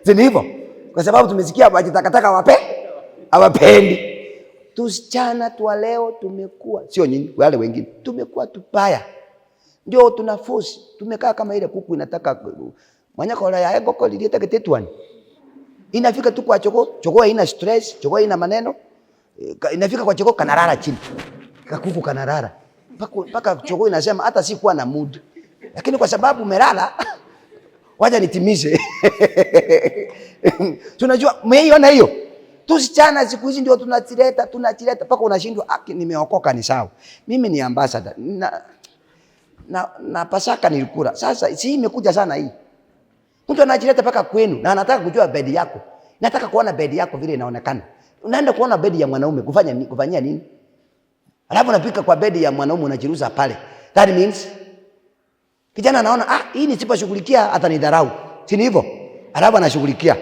Si hivyo? Kwa sababu tumesikia maji takataka hawapendi. Tusichana tu leo tumekuwa, sio nyinyi, wale wengine, tumekuwa tubaya. Ndio tuna force, tumekaa kama ile kuku inataka mwanyakola ya ego lilieta kitetwani. Inafika tu kwa choko, choko haina stress, choko haina maneno. Inafika kwa choko kanarara chini. Kakuku kanarara. Paka choko inasema hata sikuwa na mood. Lakini kwa sababu umelala, wacha nitimize. Tunajua mmeiona hiyo. Tusichana siku hizi ndio tunachileta paka unashindwa, nimeokoka ni sawa. Mimi ni ambassador. Na Pasaka nilikula. Sasa si imekuja sana hii. Mtu anajileta paka kwenu na anataka kujua bedi yako. Nataka kuona bedi yako vile inaonekana. Unaenda kuona bedi ya mwanaume kufanyia nini? Alafu unapika kwa bedi ya mwanaume unajiruza pale. That means kijana anaona hii nisiposhughulikia atanidharau. Si ni hivyo? Alafu anashughulikia.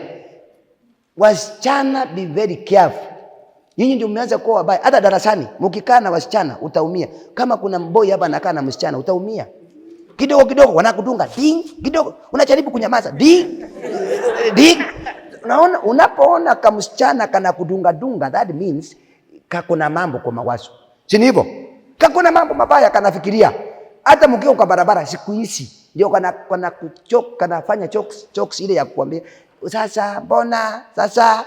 Wasichana, be very careful. Nyinyi ndio mmeanza kuwa wabaya. Hata darasani mkikaa na wasichana utaumia. Kama kuna boy hapa anakaa na msichana utaumia. Kidogo kidogo wanakudunga ding, kidogo unajaribu kunyamaza ding ding. Unaona, unapoona kama msichana kana kudunga dunga, that means kakuna mambo kwa mawazo. Si ni hivyo? Kakuna mambo mabaya kanafikiria. Hata mkiwa kwa barabara siku hizi ndio kana kuchoka, kanafanya chokes ile ya kuambia sasa mbona sasa.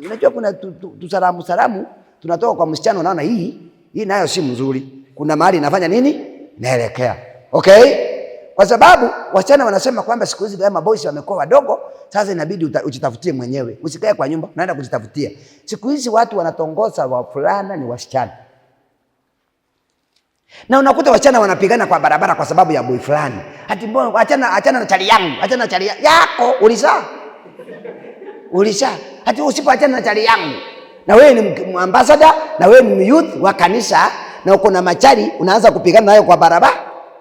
Unajua kuna tusalamu salamu tunatoka kwa msichana, unaona hii nayo si mzuri. Kuna mahali inafanya nini? Naelekea. Okay? Kwa sababu wasichana wanasema kwamba siku hizi kama boys wamekuwa wadogo, sasa inabidi ujitafutie mwenyewe. Usikae kwa nyumba, unaenda kujitafutia. Siku hizi watu wanatongoza wavulana ni wasichana. Na unakuta wasichana wanapigana kwa barabara kwa sababu ya boy fulani. Ati mbona achana na chali yangu, achana na chali yako, ulizaa. Ulizaa. Ati usipoachana na chali yangu. Na wewe ni ambassador, na wewe ni youth wa kanisa, na uko na machali unaanza kupigana nayo kwa barabara.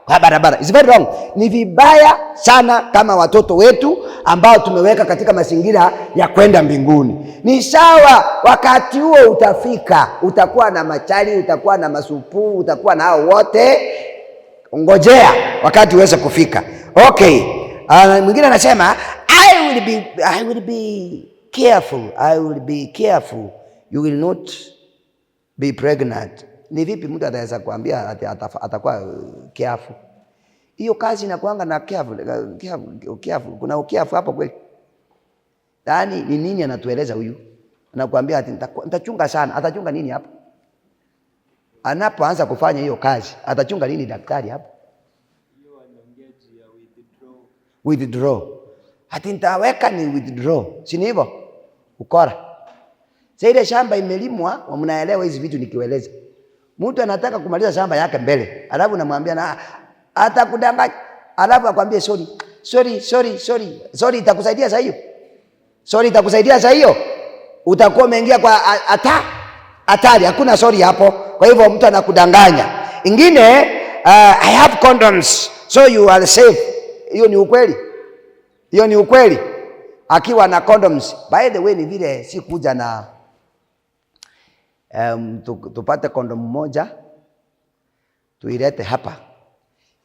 Kwa barabara. It's very wrong. Ni vibaya sana kama watoto wetu ambao tumeweka katika mazingira ya kwenda mbinguni. Ni sawa, wakati huo utafika, utakuwa na machali, utakuwa na masupu, utakuwa na hao wote. Ngojea wakati uweze kufika. Okay. Mwingine anasema I will be careful, I will be careful, you will not be pregnant. Ni vipi mtu ataweza kuambia ati atakuwa careful? Hiyo kazi inakuanga na careful, careful, careful. Kuna careful hapo kweli? Yaani ni nini anatueleza huyu? Anakuambia ati nitachunga sana. Atachunga nini hapo? Anapoanza kufanya hiyo kazi, atachunga nini daktari hapo? Hiyo anaongea juu ya withdraw. Withdraw. Ati nitaweka ni withdraw. Si ni hivyo? Ukora. Sasa ile shamba imelimwa, mnaelewa hizi vitu nikieleza. Mtu anataka kumaliza shamba yake mbele, alafu namwambia na atakudanganya, alafu akwambie sorry, sorry, sorry, sorry. Sorry itakusaidia sasa hiyo? Sorry itakusaidia sasa hiyo? Utakuwa umeingia kwa hatari, hakuna sorry hapo. Kwa hivyo mtu anakudanganya. Ingine, I have condoms so you are safe. Hiyo ni ukweli. Hiyo ni ukweli. Akiwa na condoms. By the way, ni vile si kuja na tupate condom moja tuilete hapa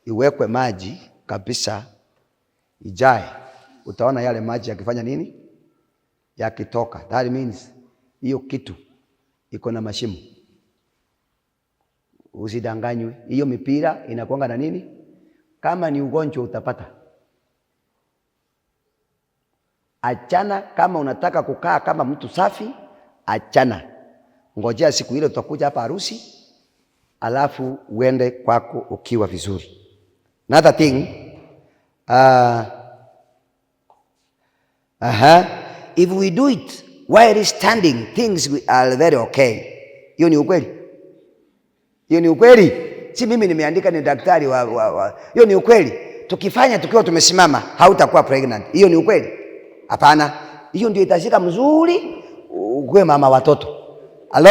iwekwe maji kabisa ijae. Utaona yale maji yakifanya nini? Yakitoka. That means hiyo kitu iko na mashimo. Usidanganywe. Hiyo mipira inakuanga na nini? Kama ni ugonjwa utapata. Achana. Kama unataka kukaa kama mtu safi, achana. Ngojea siku ile utakuja hapa harusi, alafu uende kwako ukiwa vizuri. Another thing, if we do it while standing, things are very okay. Hiyo ni ukweli. Hiyo ni ukweli. Si mimi nimeandika, ni daktari wa. Hiyo ni ukweli. Tukifanya tukiwa tumesimama, hautakuwa pregnant. Hiyo ni ukweli. Hapana. Hiyo ndio itashika mzuri ukuwe mama watoto. Hello?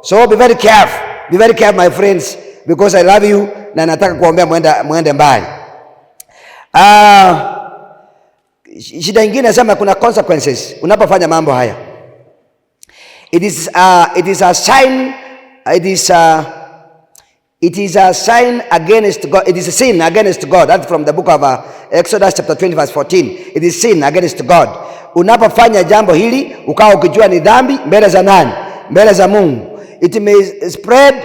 So be very careful. Be very careful, my friends, because I love you na nataka kuombea muende mbali. Shida nyingine nasema kuna consequences unapofanya mambo haya. It is a sign, it is a sign against God. It is a sin against God. That's from the book of Exodus chapter 20 verse 14. It is sin against God. Unapofanya jambo hili ukawa ukijua ni dhambi mbele za nani? Mbele za Mungu. It may spread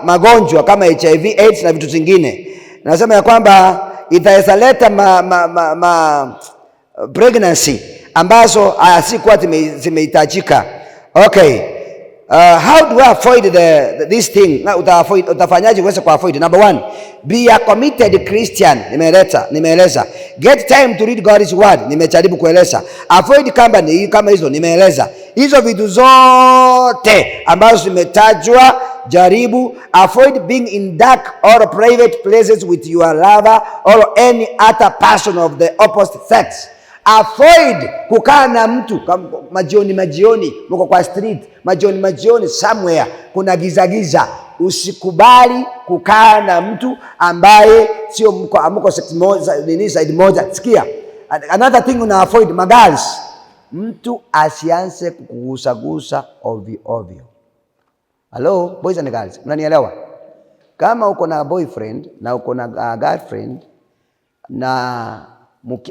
magonjwa kama HIV, AIDS na vitu zingine. Nasema ya kwamba itaweza leta ma pregnancy ambazo si kuwa zimehitajika. Okay. How do I avoid this thing? Na utafanyaje uweze ku avoid? Number one, be a committed Christian. Nimeeleza. Get time to read God's word. Nimejaribu kueleza. Avoid company kama hizo nimeeleza. Hizo vitu zote ambazo zimetajwa, jaribu avoid being in dark or private places with your lover or any other person of the opposite sex. Avoid kukaa na mtu majioni majioni, mko kwa street, majioni majioni somewhere kuna giza giza. Usikubali kukaa na mtu ambaye sio mko, amko sex moja, nini side moja. Sikia. Another thing una avoid, magirls, mtu asianze kukugusagusa ovyo ovyo. Hello boys and girls, mnanielewa? Kama uko na boyfriend na uko na girlfriend na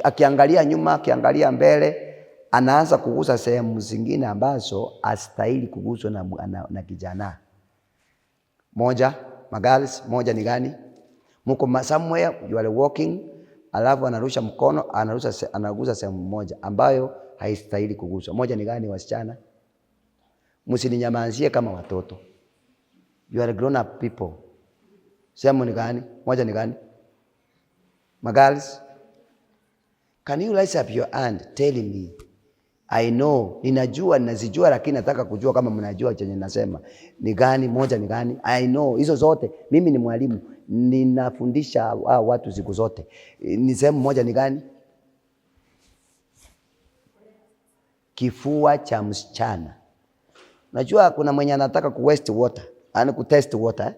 akiangalia nyuma, akiangalia mbele, anaanza kugusa sehemu zingine ambazo astahili kuguswa na kijana. Moja, magirls, moja ni gani? Mko somewhere, you are walking, alafu anarusha mkono, anagusa sehemu moja ambayo haistahili kuguswa. Moja ni gani, wasichana? Msininyamazie kama watoto. You are grown up people. Sehemu ni gani? Moja ni gani? Magirls, can you raise up your hand telling me? I know, ninajua, ninazijua, lakini nataka kujua kama mnajua chenye nasema. Ni gani? Moja ni gani? I know, hizo zote. Mimi ni mwalimu, ninafundisha hao watu siku zote. Ni sehemu moja ni gani? Kifua cha msichana. Unajua kuna mwenye anataka ku waste water, yani ku test water.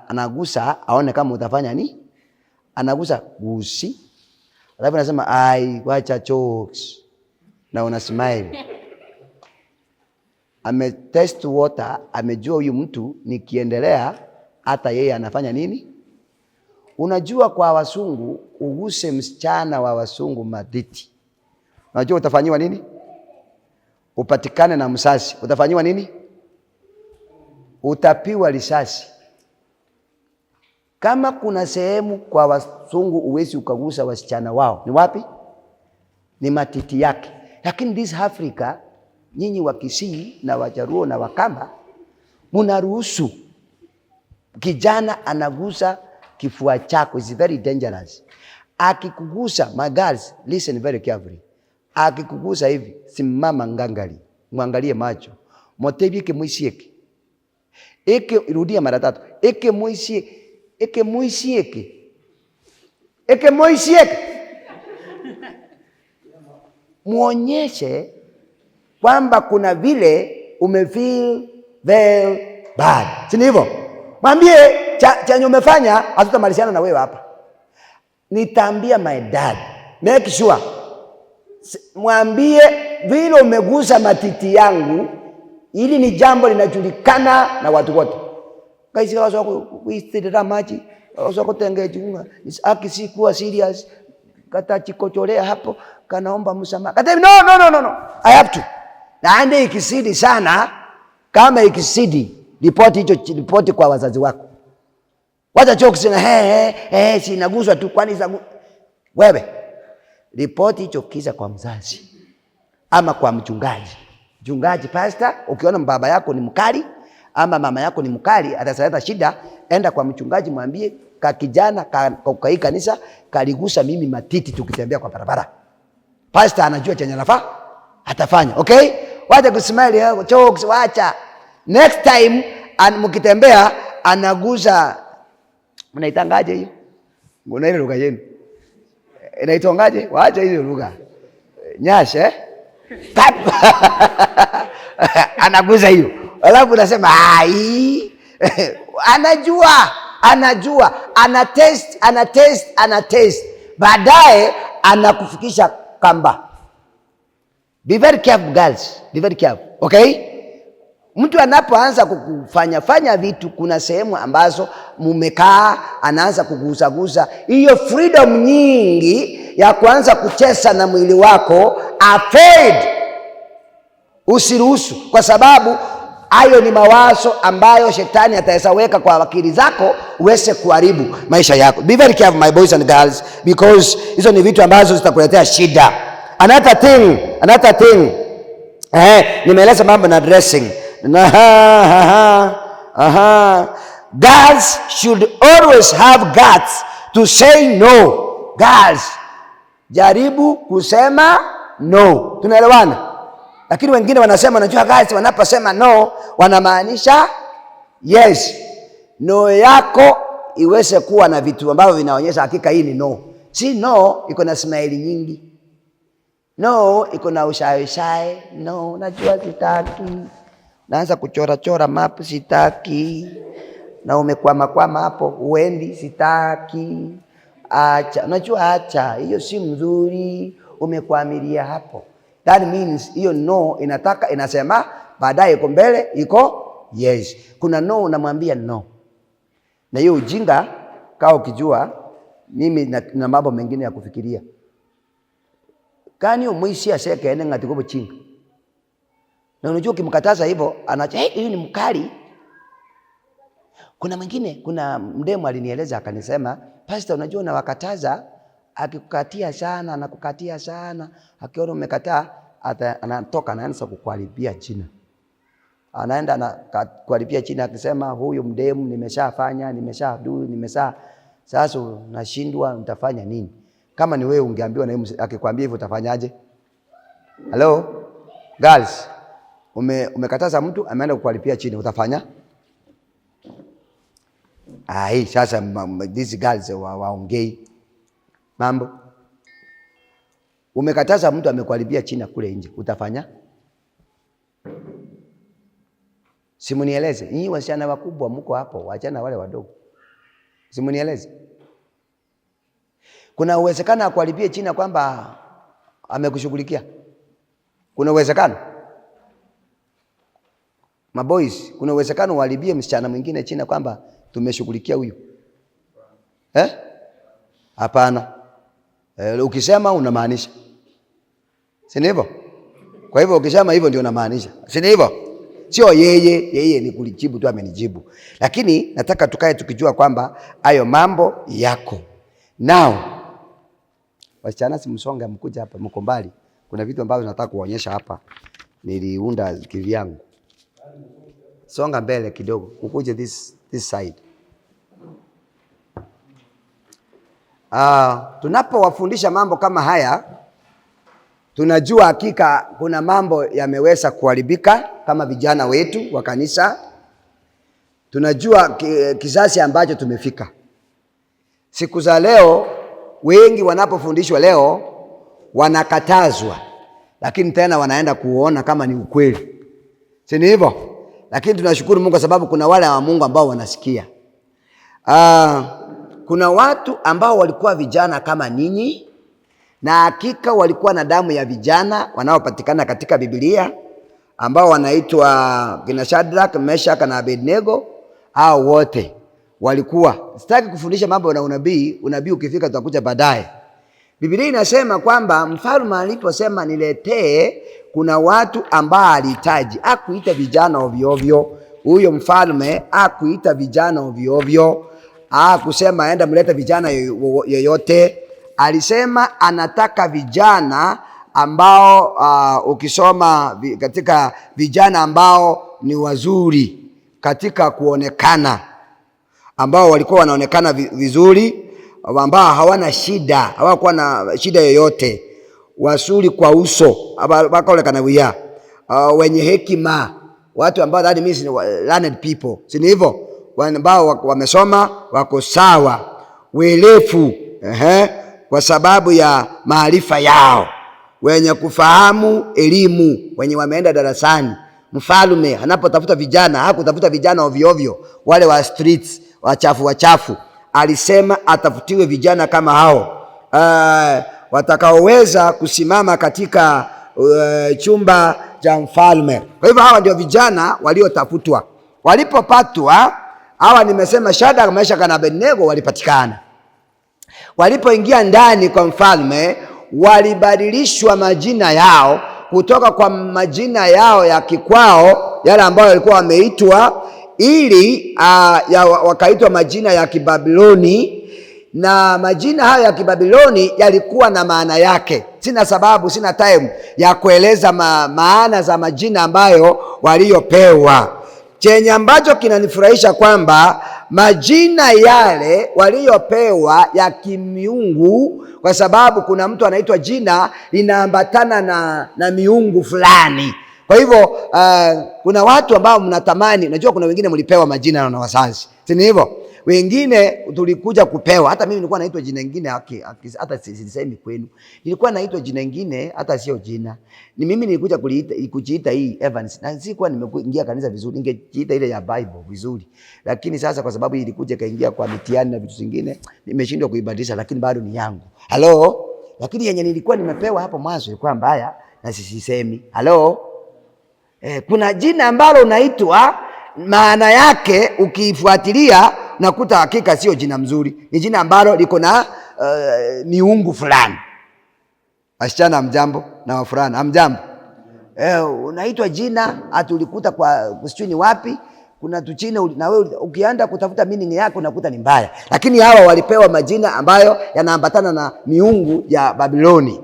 Anagusa aone kama utafanya ni? Anagusa gusi. Alafu anasema ai, wacha jokes. Na una smile. Ame test water, amejua huyu mtu nikiendelea hata yeye anafanya nini? Unajua kwa wasungu, uguse msichana wa wasungu matiti, Unajua utafanyiwa nini? Upatikane na msasi, utafanyiwa nini? Utapiwa risasi. Kama kuna sehemu kwa wazungu uwezi ukagusa wasichana wao, ni wapi? Ni matiti yake. Lakini this Africa, nyinyi wa Kisii na Wajaruo na Wakamba mnaruhusu kijana anagusa kifua chako. It's very dangerous. Akikugusa, my girls, listen very carefully. Akikugusa hivi, simama ngangali, mwangalie macho. Motebie kimwisieke. Eke, rudia mara tatu. Eke mwisie, eke mwisieke. Eke mwisieke. Muonyeshe kwamba kuna vile umefeel very bad. Si hivyo? Mwambie chenye umefanya hatutamalizana na wewe hapa. Nitaambia my dad. Make sure. Mwambie vile umegusa matiti yangu, ili ni jambo linajulikana na watu wote. Kaisi wazo kuistirira maji, wazo kutenga aki kuwa serious, kata chikocholea hapo, kanaomba msamaha. Kata no no no no no. I have to. Na ande ikisidi sana, kama ikisidi, ripoti hicho, ripoti kwa wazazi wako. Wacha choki sina he he sinaguswa tu kwani za wewe. Ripoti hicho kisa kwa mzazi ama kwa mchungaji. Mchungaji, pastor, ukiona baba yako ni mkali ama mama yako ni mkali, ataleta shida, enda kwa mchungaji mwambie ka kijana ka hii kanisa kaligusa mimi matiti tukitembea kwa barabara. Pastor anajua chenye anafaa atafanya. Okay? Wacha kusmile, jokes wacha. Next time mkitembea anagusa, mnaitangaje hiyo? Mbona ile lugha yenu? Inaitongaje? Wacha hiyo lugha. Nyashe eh? Tap. Anagusa hiyo. Alafu unasema ai. Anajua, anajua, ana test, ana test, ana test. Baadaye anakufikisha kamba. Be very careful girls. Be very careful. Okay? Mtu anapoanza kukufanya fanya vitu, kuna sehemu ambazo mumekaa anaanza kugusagusa. Hiyo freedom nyingi ya kuanza kucheza na mwili wako, avoid. Usiruhusu, kwa sababu hayo ni mawazo ambayo shetani ataweza weka kwa akili zako uweze kuharibu maisha yako. Be very careful my boys and girls, because hizo ni vitu ambazo zitakuletea shida. Another thing, another thing. Nimeeleza mambo na dressing. Na aha. Girls should always have guts to say no. Girls, jaribu kusema no. Tunaelewana? Lakini wengine wanasema, unajua guys wanaposema no wanamaanisha yes. No yako iweze kuwa na vitu ambavyo vinaonyesha hakika hii ni no. Si no iko na smile nyingi. No iko na ushaye. No, najua sitaki. Naanza kuchora chora map, sitaki. Na umekwama kwama hapo, uendi, sitaki. Acha, unajua acha, hiyo si mzuri, umekwamilia hapo. That means hiyo no inataka, inasema baadaye iko mbele iko yes. Kuna no unamwambia no. Na hiyo ujinga kaa ukijua mimi na mambo mengine ya kufikiria. Kani umwishi aseke ene ngati kwa chinga. Na unajua ukimkataza hivyo anacha, hey, huyu ni mkali. Kuna mwingine, kuna mdemu alinieleza akanisema, pastor, unajua unawakataza, akikukatia sana, anakukatia sana, akiona umekataa, anatoka anaanza kukuharibia jina. Anaenda na kuharibia jina akisema huyu mdemu nimeshafanya, nimeshadu, nimesha, sasa nashindwa nitafanya nini? Kama ni wewe ungeambiwa na yeye akikwambia hivyo utafanyaje? Hello? Girls, umekataza mtu ameenda kukuharibia chini, utafanya? Ai, sasa these girls waongei mambo. Umekataza mtu amekuharibia chini kule nje, utafanya? Simunieleze. Nyinyi wasichana wakubwa mko hapo, wachana wale wadogo. Simunieleze. Kuna uwezekano akuharibie chini kwamba amekushughulikia? Kuna uwezekano? Maboys, kuna uwezekano uharibie msichana mwingine chini kwamba tumeshughulikia huyu? Eh? Hapana. Ukisema unamaanisha. Si ni hivyo? Kwa hivyo ukisema hivyo ndio namaanisha. Si ni hivyo? Sio yeye, yeye ni kulijibu tu amenijibu. Lakini nataka tukae tukijua kwamba hayo mambo yako. Now, wasichana simsonge mkuja hapa, mko mbali. Kuna vitu ambavyo nataka kuonyesha hapa. Niliunda kivyangu. Songa mbele kidogo, ukuje this side. Tunapowafundisha mambo kama haya, tunajua hakika kuna mambo yameweza kuharibika kama vijana wetu wa kanisa. Tunajua kizazi ambacho tumefika. Siku za leo wengi wanapofundishwa leo wanakatazwa, lakini tena wanaenda kuona kama ni ukweli. Si ni hivyo? Lakini tunashukuru Mungu kwa sababu kuna wale wa Mungu ambao wanasikia. Kuna watu ambao walikuwa vijana kama ninyi, na hakika walikuwa na damu ya vijana wanaopatikana katika Biblia, ambao wanaitwa kina Shadrach, Meshach na Abednego. Hao wote walikuwa. Sitaki kufundisha mambo na unabii, unabii ukifika tutakuja baadaye. Biblia inasema kwamba mfalme aliposema niletee, kuna watu ambao alihitaji. Hakuita vijana ovyo ovyo. Huyo mfalme hakuita vijana ovyo ovyo. Hakusema enda mlete vijana yeyote. Alisema anataka vijana ambao ukisoma katika vijana ambao ni wazuri katika kuonekana, ambao walikuwa wanaonekana vizuri, ambao hawana shida, hawakuwa na shida yoyote, wazuri kwa uso, wakaonekana wia, wenye hekima, watu ambao that means learned people, si ni hivyo? Ambao wamesoma, wako sawa, welefu, kwa sababu ya maarifa yao, wenye kufahamu elimu, wenye wameenda darasani. Mfalme anapotafuta vijana hakutafuta vijana ovyo ovyo, wale wa streets, wachafu wachafu. Alisema atafutiwe vijana kama hao, watakaoweza kusimama katika chumba cha mfalme. Kwa hivyo hawa ndio vijana waliotafutwa. Walipopatwa hawa, nimesema Shadrach, Meshach na Abednego walipatikana. Walipoingia ndani kwa mfalme, walibadilishwa majina yao kutoka kwa majina yao ya kikwao, yale ambayo walikuwa wameitwa, ili wakaitwa majina ya Kibabiloni. Na majina hayo ya Kibabiloni yalikuwa na maana yake. Sina sababu, sina time ya kueleza maana za majina ambayo waliopewa. Chenye ambacho kinanifurahisha kwamba majina yale waliopewa ya kimiungu, kwa sababu kuna mtu anaitwa jina linaambatana na miungu fulani. Kwa hivyo kuna watu ambao mnatamani, unajua kuna wengine mlipewa majina na wazazi, si ni hivyo? Wengine tulikuja kupewa. Hata mimi nilikuwa naitwa jina lingine, hata sisemi kwenu. Nilikuwa naitwa jina lingine, hata sio jina. Ni mimi nilikuja kujiita hii Evans. Na sikuwa nimeingia kanisa vizuri, ningejiita ile ya Bible vizuri. Lakini sasa kwa sababu ilikuja kaingia kwa mitihani na vitu vingine, nimeshindwa kuibadilisha, lakini bado ni yangu. Hello? Lakini yenye nilikuwa nimepewa hapo mwanzo ilikuwa mbaya na sisemi. Hello? Kuna jina ambalo unaitwa, maana yake ukifuatilia nakuta hakika sio jina mzuri. Ni jina ambalo liko na miungu fulani. Wasichana hamjambo na wavulana hamjambo. Unaitwa jina ati ulikuta kwa sijui ni wapi, kuna tuchina, na wewe ukianza kutafuta meaning yako unakuta ni mbaya. Lakini hawa walipewa majina ambayo yanaambatana na miungu ya Babiloni.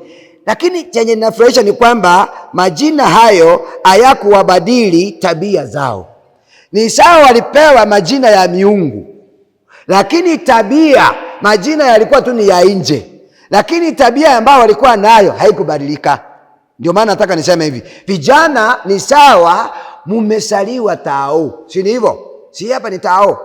Lakini chenye ninafurahisha ni kwamba majina hayo hayakuwabadili tabia zao. Ni sawa walipewa majina ya miungu, lakini tabia, majina yalikuwa tu ni ya nje, lakini tabia ambayo walikuwa nayo haikubadilika. Ndio maana nataka niseme hivi, vijana ni sawa mumesaliwa tao, si ni hivyo? Si hapa ni tao.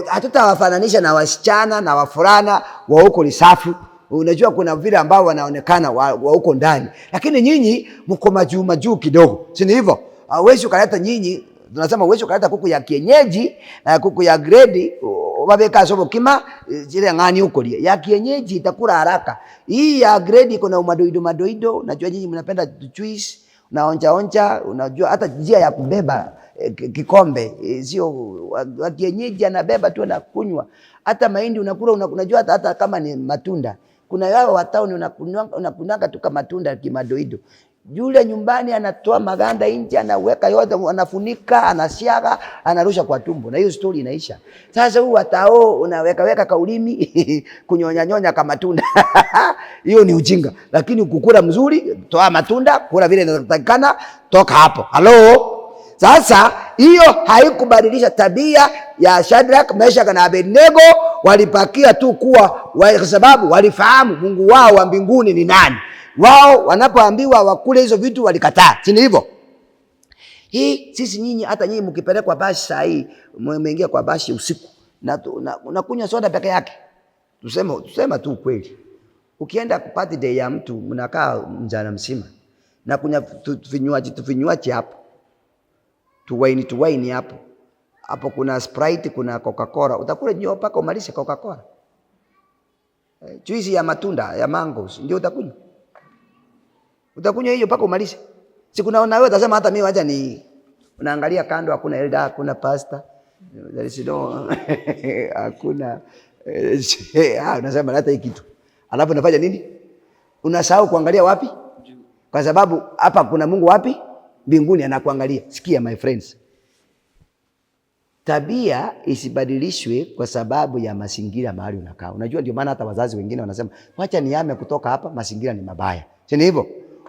Hatutawafananisha na wasichana na wafulana wa huko Lisafu. Unajua kuna vile ambao wanaonekana wa huko ndani, lakini nyinyi mko majuu majuu kidogo, si ni hivyo? Huwezi ukaleta nyinyi, tunasema huwezi ukaleta kuku ya kienyeji na kuku ya grade wabeka sobo kima zile ngani huko lia. Ya kienyeji itakula haraka. Hii ya grade iko na madoido madoido. Unajua nyinyi mnapenda juice, unaonja onja, unajua hata njia ya kubeba kikombe sio wa kienyeji anabeba tu na kunywa. Hata mahindi unakula, unajua hata kama ni matunda. Kuna wao wa town unakunywanga tu kama matunda kimadoido. Yule nyumbani anatoa maganda nje, anaweka yote, anafunika, anasiaga, anarusha kwa tumbo, na hiyo story inaisha. Sasa huu watao unaweka weka kaulimi kunyonya nyonya kama matunda hiyo ni ujinga. Lakini kukula mzuri, toa matunda, kula vile inatakikana, toka hapo. Halo. Sasa hiyo haikubadilisha tabia ya Shadrach, Meshach na Abednego. Walipakia tu kuwa kwa sababu walifahamu Mungu wao wa mbinguni ni nani. Wao wanapoambiwa wakule hizo vitu walikataa, si hivyo? Hii sisi nyinyi, hata nyinyi mkipelekwa basi saa hii, mmeingia kwa basi usiku na unakunywa soda peke yake. Tusema tu ukweli. Ukienda kupati day ya mtu mnakaa mjana mzima na kunywa vinywaji hapo. Tuwaini hapo. Hapo kuna Sprite, kuna Coca-Cola. Utakula nyo mpaka umalize Coca-Cola. Juisi ya matunda ya mangoes ndio utakunywa. Utakunywa hiyo mpaka umalize. Si kuna wewe utasema hata mimi wacha ni unaangalia kando, hakuna elder, hakuna pastor. There is no hakuna unasema hata hii kitu. Alafu unafanya nini? Unasahau kuangalia wapi? Kwa sababu hapa kuna Mungu wapi? Mbinguni anakuangalia. Sikia my friends. Tabia isibadilishwe kwa sababu ya mazingira mahali unakaa. Unajua ndio maana hata wazazi wengine wanasema wacha nihame kutoka hapa, mazingira ni mabaya. Si ni hivyo?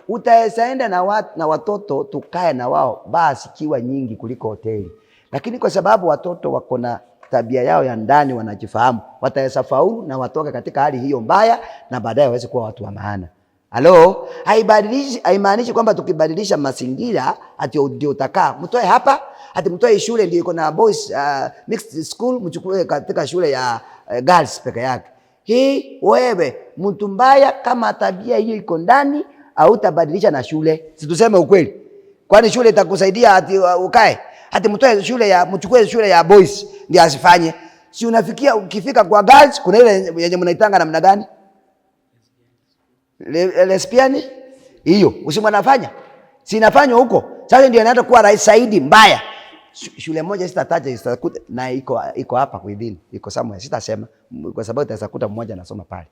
Utaenda na watoto tukae na wao basi kiwa nyingi kuliko hoteli. Lakini kwa sababu watoto wako na tabia yao ya ndani wanajifahamu, wataweza faulu na watoke katika hali hiyo mbaya na baadaye waweze kuwa watu wa maana. Halo, haimaanishi kwamba tukibadilisha mazingira ati ndio utakaa. Mtoe hapa, ati mtoe shule ndio iko na boys mixed school, mchukue katika shule ya girls peke yake. Hii wewe mtu mbaya kama tabia hiyo iko ndani hautabadilisha na shule. Si tuseme ukweli. Kwani shule itakusaidia ati ukae? Ati mtoe shule ya, mchukue shule ya boys ndio asifanye. Si unafikia ukifika kwa girls kuna ile yenye mnaitanga namna gani? Lesbian hiyo usimwanafanya, si inafanywa huko sasa, ndio inaanza kuwa rahisi zaidi mbaya. Shule moja sitataja, sitakuta na iko hapa within, iko somewhere, sitasema kwa sababu utakuta mmoja anasoma pale.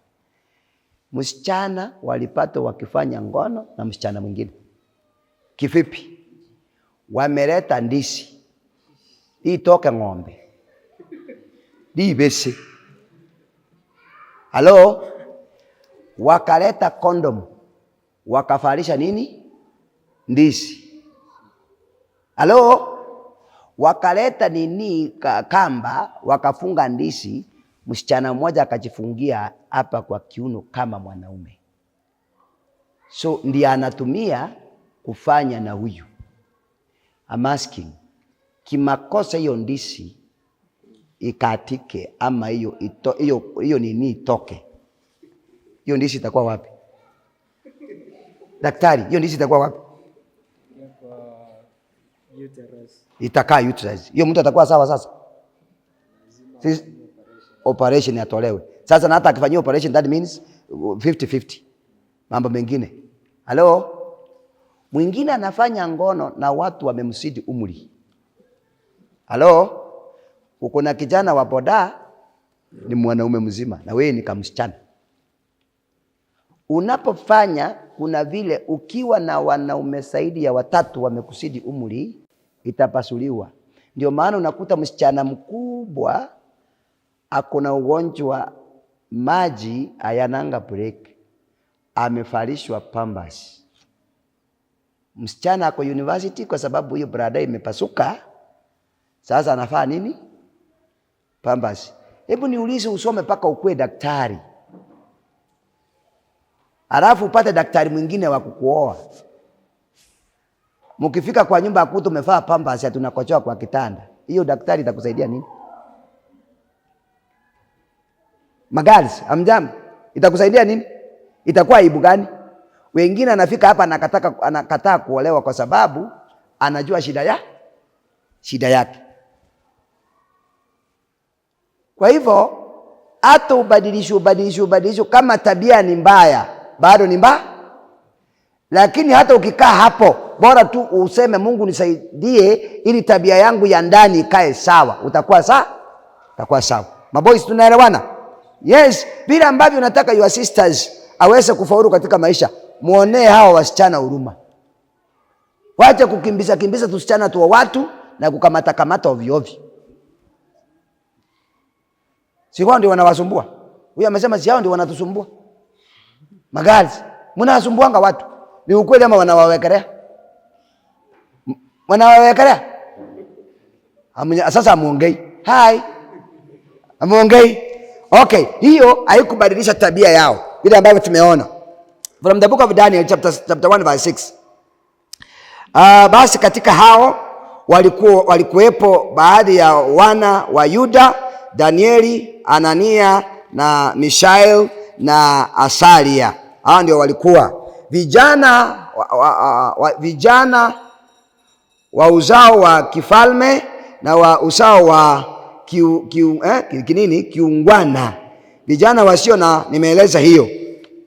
Msichana walipata wakifanya ngono na msichana mwingine. Kivipi? Wameleta ndisi itoke ng'ombe libese. Halo, wakaleta kondom, wakafalisha nini? Ndisi. Halo, wakaleta nini? Kamba, wakafunga ndisi. Msichana mmoja akajifungia hapa kwa kiuno kama mwanaume. So ndiye anatumia kufanya na huyu. I'm asking, kimakosa hiyo ndisi ikatike ama hiyo nini itoke, hiyo ndisi itakuwa wapi? Daktari, hiyo ndisi itakuwa wapi? Itakaa uterus. Hiyo mtu atakuwa sawa sasa? Sisi, operation atolewe. Sasa na hata akifanyia operation that means 50-50. Mambo mengine. Halo? Mwingine anafanya ngono na watu wamemzidi umri. Halo? Uko na kijana wa boda ni mwanaume mzima na wewe ni kamsichana. Unapofanya kuna vile ukiwa na wanaume zaidi ya watatu wamekusidi umri itapasuliwa. Ndio maana unakuta msichana mkubwa ako na ugonjwa maji hayananga break, amevalishwa pampers. Msichana ako university kwa sababu hiyo brada imepasuka. Sasa anafaa nini? Pampers. Hebu niulize, usome paka ukue daktari, alafu upate daktari mwingine wa kukuoa. Mkifika kwa nyumba akuta umevaa pampers ati unakochoa kwa kitanda, hiyo daktari itakusaidia nini? Magals, amjambo, itakusaidia nini? Itakuwa aibu gani? Wengine anafika hapa anakataa kuolewa kwa sababu anajua shida yake. Kwa hivyo hata ubadilisho kama tabia ni mbaya bado ni mbaya. Lakini hata ukikaa hapo bora tu useme Mungu nisaidie ili tabia yangu ya ndani ikae sawa, utakuwa sawa. Utakuwa sawa. Maboys, tunaelewana? Yes, vile ambavyo unataka your sisters aweze kufaulu katika maisha, muonee hawa wasichana huruma. Wache kukimbiza kimbiza tusichana tu wa watu na kukamata kamata ovyo ovyo. Si wao ndio wanawasumbua? Huyu amesema si hao ndio wanatusumbua. Magari, mnawasumbuanga watu. Ni ukweli ama wanawawekelea? Wanawawekelea? Sasa amuongei. Hi. Amuongei. Okay, hiyo haikubadilisha tabia yao. Vile ambavyo tumeona. From the book of Daniel chapter 1 verse 6. Basi katika hao walikuwepo baadhi ya wana wa Yuda, Danieli, Anania na Mishael na Asaria. Hao ndio walikuwa vijana vijana wa uzao wa kifalme na wa uzao wa kiungwana. Vijana wasio na, nimeeleza hiyo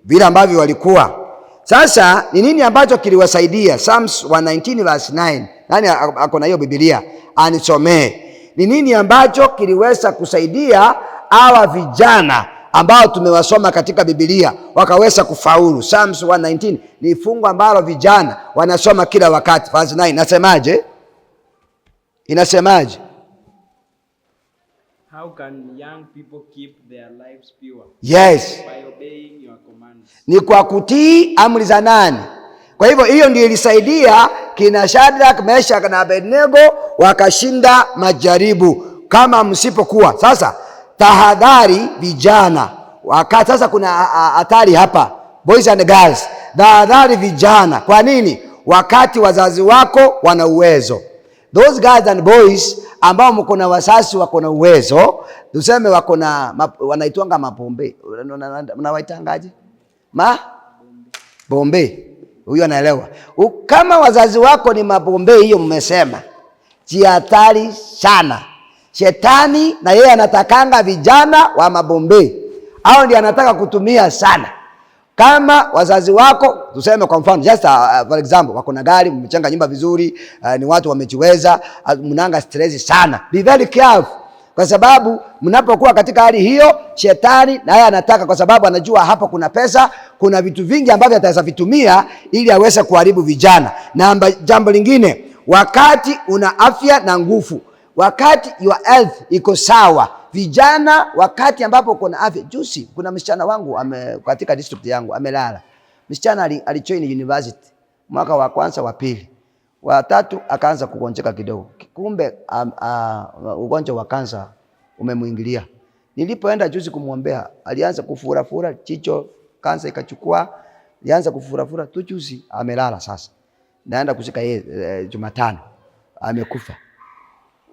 vile ambavyo walikuwa. Sasa ni nini ambacho kiliwasaidia? Psalms 119 verse 9. Nani ako na hiyo Biblia anisomee? Ni nini ambacho kiliweza kusaidia hawa vijana ambao tumewasoma katika Biblia wakaweza kufaulu? Psalms 119 ni fungu ambalo vijana wanasoma kila wakati. Verse 9 nasemaje? Inasemaje? How can young people keep their lives pure? Yes. By obeying your commands. Ni kwa kutii amri za nani? Kwa hivyo hiyo ndio ilisaidia kina Shadrach, Meshach na Abednego wakashinda majaribu. Kama msipokuwa sasa, tahadhari vijana. Wakati sasa kuna hatari hapa, boys and girls, tahadhari vijana. Kwa nini? Wakati wazazi wako wana uwezo. Those girls and boys ambao mko na wazazi wako na uwezo, tuseme wako na wanaitwanga mapombe. Mnawaitangaje? Ma? Bombe. Huyu anaelewa. Kama wazazi wako ni mapombe, hiyo mmesema, jihadhari sana. Shetani na yeye anatakanga vijana wa mabombe. Hao ndio anataka kutumia sana. Kama wazazi wako, tuseme kwa mfano, just for example, wako na gari, mmechenga nyumba vizuri, ni watu wamejiweza, mnanga stress sana. Be very careful. Kwa sababu mnapokuwa katika hali hiyo, shetani naye anataka, kwa sababu anajua hapa kuna pesa, kuna vitu vingi ambavyo ataweza vitumia ili aweze kuharibu vijana. Na jambo lingine, wakati una afya na nguvu, wakati your health iko sawa, vijana, wakati ambapo uko na afya. Juzi kuna msichana wangu katika district yangu amelala. Msichana alijoin university mwaka wa kwanza, wa pili, wa tatu akaanza kugonjeka kidogo. Kumbe ugonjwa wa kansa umemuingilia. Nilipoenda juzi kumwombea, alianza kufurafura jicho, kansa ikachukua, alianza kufurafura tu, juzi amelala sasa. Naenda kushika yeye Jumatano amekufa.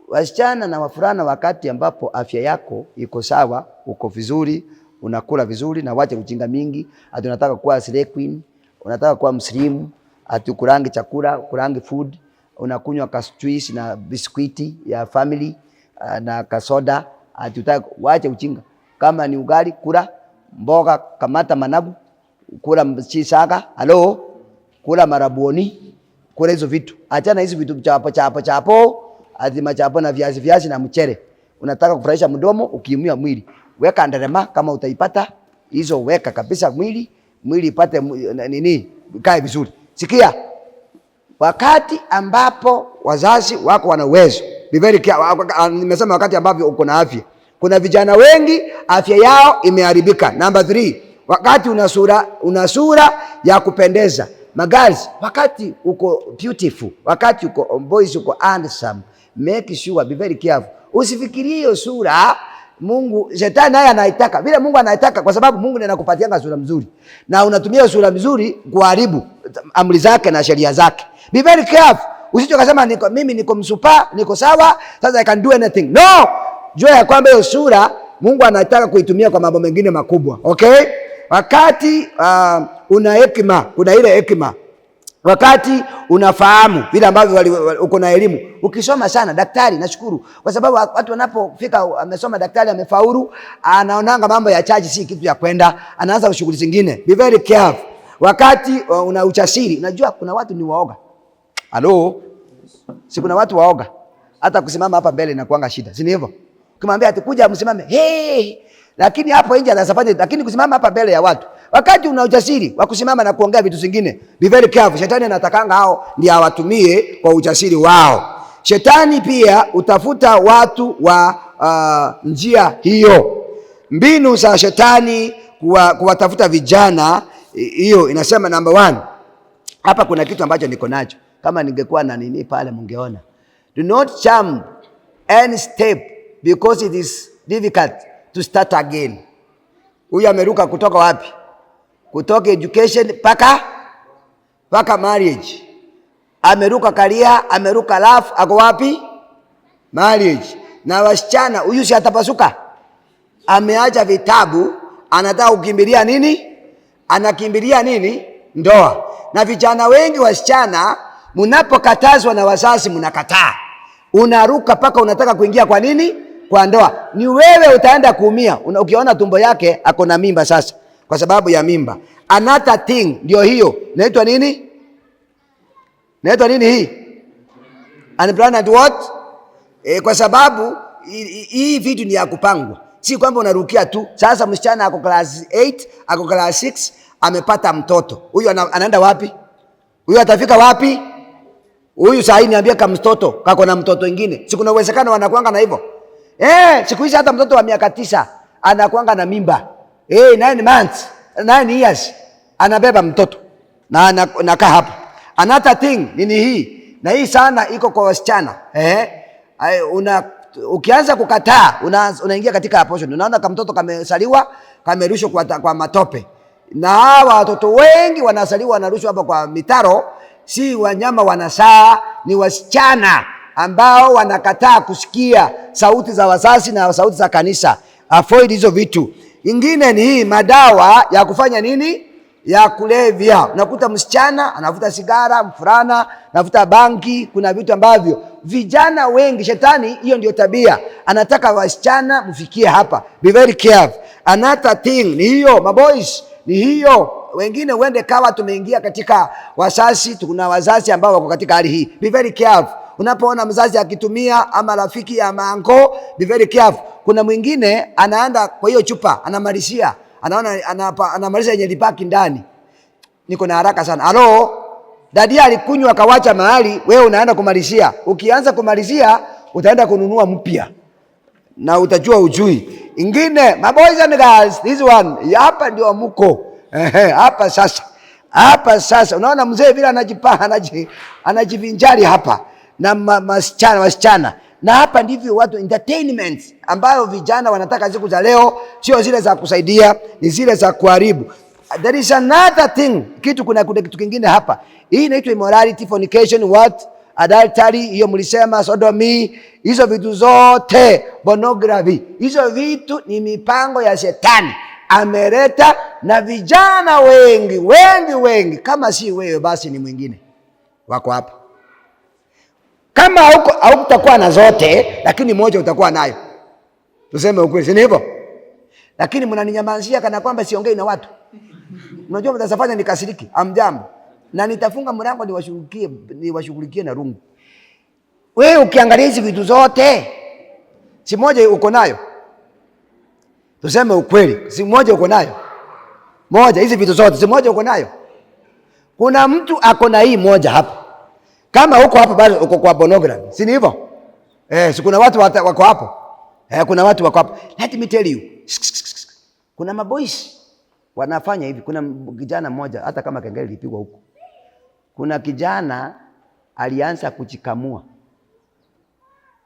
Wasichana na wavulana, wakati ambapo afya yako iko sawa, uko vizuri, unakula vizuri na wache ujinga mingi, ati unataka kuwa slay queen, unataka kuwa mslimu, ati kurangi chakula, kurangi food, unakunywa juice na biskuiti ya family na kasoda, ati utaka, wache ujinga. Kama ni ugali kula, mboga kamata managu, kula chisaga, halo, kula marabuoni, kula hizo vitu. Achana hizo vitu chapo chapo chapo, ati machapo na viazi viazi na mchere. Unataka kufurahisha mdomo ukiumia mwili. Weka nderema kama utaipata hizo, weka kabisa mwili, mwili ipate nini, ikae vizuri. Sikia, wakati ambapo wazazi wako wana uwezo, be very careful. Nimesema wakati ambapo uko na afya. Kuna vijana wengi afya yao imeharibika. Number 3, wakati una sura ya kupendeza. Magazi, wakati uko beautiful, wakati uko boys, uko handsome, make sure, be very careful. Usifikirie hiyo sura Mungu, shetani naye anaitaka. Vile Mungu anaitaka, kwa sababu Mungu ndiye anakupatianga sura mzuri. Na unatumia sura mzuri kuharibu amri zake na sheria zake. Be very careful. Usije ukasema mimi niko msupa, niko sawa, sasa I can do anything. No! Jua ya kwamba hiyo sura Mungu anataka kuitumia kwa mambo mengine makubwa. Okay? Wakati una hekima, kuna ile hekima. Wakati unafahamu vile ambavyo uko na elimu. Ukisoma sana daktari, nashukuru kwa sababu watu wanapofika amesoma daktari amefaulu, anaonanga mambo ya charge si kitu ya kwenda, anaanza shughuli zingine. Be very careful. Wakati una ujasiri, unajua kuna watu ni waoga. Halo? Si kuna watu waoga. Hata kusimama hapa mbele inakuanga shida, si ni hivyo? Ukimwambia ati kuja msimame, hey, Lakini hapo nje anasafanya, lakini kusimama hapa mbele ya watu, wakati una ujasiri wa kusimama na kuongea vitu zingine, be very careful. Shetani anatakanga hao ndio awatumie kwa ujasiri wao. Shetani pia utafuta watu wa njia hiyo. Mbinu za shetani kuwatafuta vijana, hiyo inasema number 1. Hapa kuna kitu ambacho niko nacho. Kama ningekuwa na nini pale mungeona. Do not jump any step because it is difficult to start again. Huyu ameruka kutoka wapi? Kutoka education paka marriage. Ameruka career, ameruka life, ako wapi? Marriage. Na wasichana, huyu si atapasuka. Ameacha vitabu, anataka kukimbilia nini? Anakimbilia nini? Ndoa. Na vijana wengi wasichana, mnapokatazwa na wazazi mnakataa. Unaruka paka unataka kuingia kwa nini? Kwa ndoa. Ni wewe utaenda kuumia. Ukiona tumbo yake ako na mimba sasa, kwa sababu ya mimba. Another thing ndio hiyo. Inaitwa nini? Inaitwa nini hii? Unplanned what? Kwa sababu hii vitu ni ya kupangwa. Si kwamba unarukia tu. Sasa msichana ako class 8, ako class 6, amepata mtoto. Huyu anaenda wapi? Huyu atafika wapi? Huyu saa hii niambie kama mtoto kako na mtoto mwingine. Si kuna uwezekano wanakuanga na hivyo? Siku hizi hata mtoto wa miaka 9 anakuanga na mimba. 9 months, 9 years anabeba mtoto. Na anakaa hapa. Another thing nini hii? Na hii sana iko kwa wasichana. Ukianza kukataa unaingia katika abortion. Unaona kama mtoto kamesaliwa, kamerushwa kwa matope. Na hawa watoto wengi wanasaliwa wanarushwa hapa kwa mitaro, si wanyama wanasaa, ni wasichana ambao wanakataa kusikia sauti za wazazi na sauti za kanisa. Avoid hizo vitu. Ingine ni hii madawa ya kufanya nini? Ya kulevya. Unakuta msichana anavuta sigara, mfulana anavuta bangi. Kuna vitu ambavyo vijana wengi, shetani hiyo ndio tabia, anataka wasichana mfikie hapa. Be very careful. Another thing ni hiyo, maboys, ni hiyo. Wengine uende kawa tumeingia katika wazazi, tuna wazazi ambao wako katika hali hii. Be very careful. Unapoona mzazi akitumia ama rafiki ama anko, be very careful. Kuna mwingine anaenda kwa hiyo chupa, anamalizia, anaona anamaliza yenye lipaki ndani. Niko na haraka sana. Halo, dadi alikunywa akawacha mahali, wewe unaenda kumalizia. Ukianza kumalizia utaenda kununua mpya na utajua ujui. Ingine, my boys and girls, this one, hapa ndio mko. Hapa sasa. Hapa sasa unaona mzee vile anajivinjari hapa na wasichana. Na hapa ndivyo watu entertainment ambayo vijana wanataka siku za leo, sio zile za kusaidia, ni zile za kuharibu. There is another thing, kuna kitu kingine hapa. Hii inaitwa immorality, fornication, what? Adultery, hiyo mlisema, sodomy, hizo vitu zote, pornography. Hizo vitu ni mipango ya shetani. Ameleta na vijana wengi, wengi, wengi. Kama si wewe basi ni mwingine. Wako hapa. Kama hautakuwa na zote, lakini moja utakuwa nayo. Tuseme ukweli, si hivyo? Lakini mnaninyamazia kana kwamba siongei na watu. Unajua mtasafanya nikasiriki, amjambo. Na nitafunga mlango niwashughulikie na rungu. Wewe ukiangalia hizi vitu zote, si moja uko nayo. Tuseme ukweli, si moja uko nayo. Moja, hizi vitu zote, si moja uko nayo. Kuna mtu ako na hii moja hapa. Kama uko hapa bado uko kwa pornography, si ni hivyo? Si kuna watu wako hapo. Kuna watu wako hapo. Let me tell you. Kuna maboys wanafanya hivi. Kuna kijana mmoja hata kama kengele ilipigwa huko. Kuna kijana alianza kujikamua.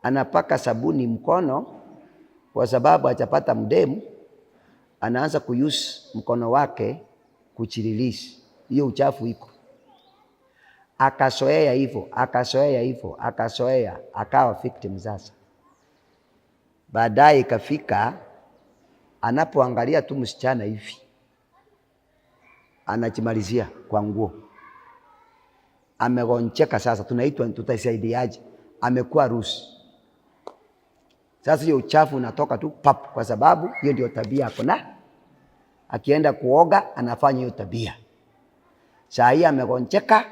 Anapaka sabuni mkono kwa sababu hajapata mdemu, anaanza kuuse mkono wake kuchirelease. Hiyo uchafu iko. Akasoea hivyo, akasoea hivyo, akasoea, akawa victim sasa. Baadaye ikafika anapoangalia tu msichana hivi anachimalizia kwa nguo. Amegoncheka sasa, tunaitwa tutasaidiaje? Amekuwa rusi. Sasa hiyo uchafu unatoka tu pap, kwa sababu hiyo ndio tabia yako, na akienda kuoga anafanya hiyo tabia. Saa hii amegoncheka,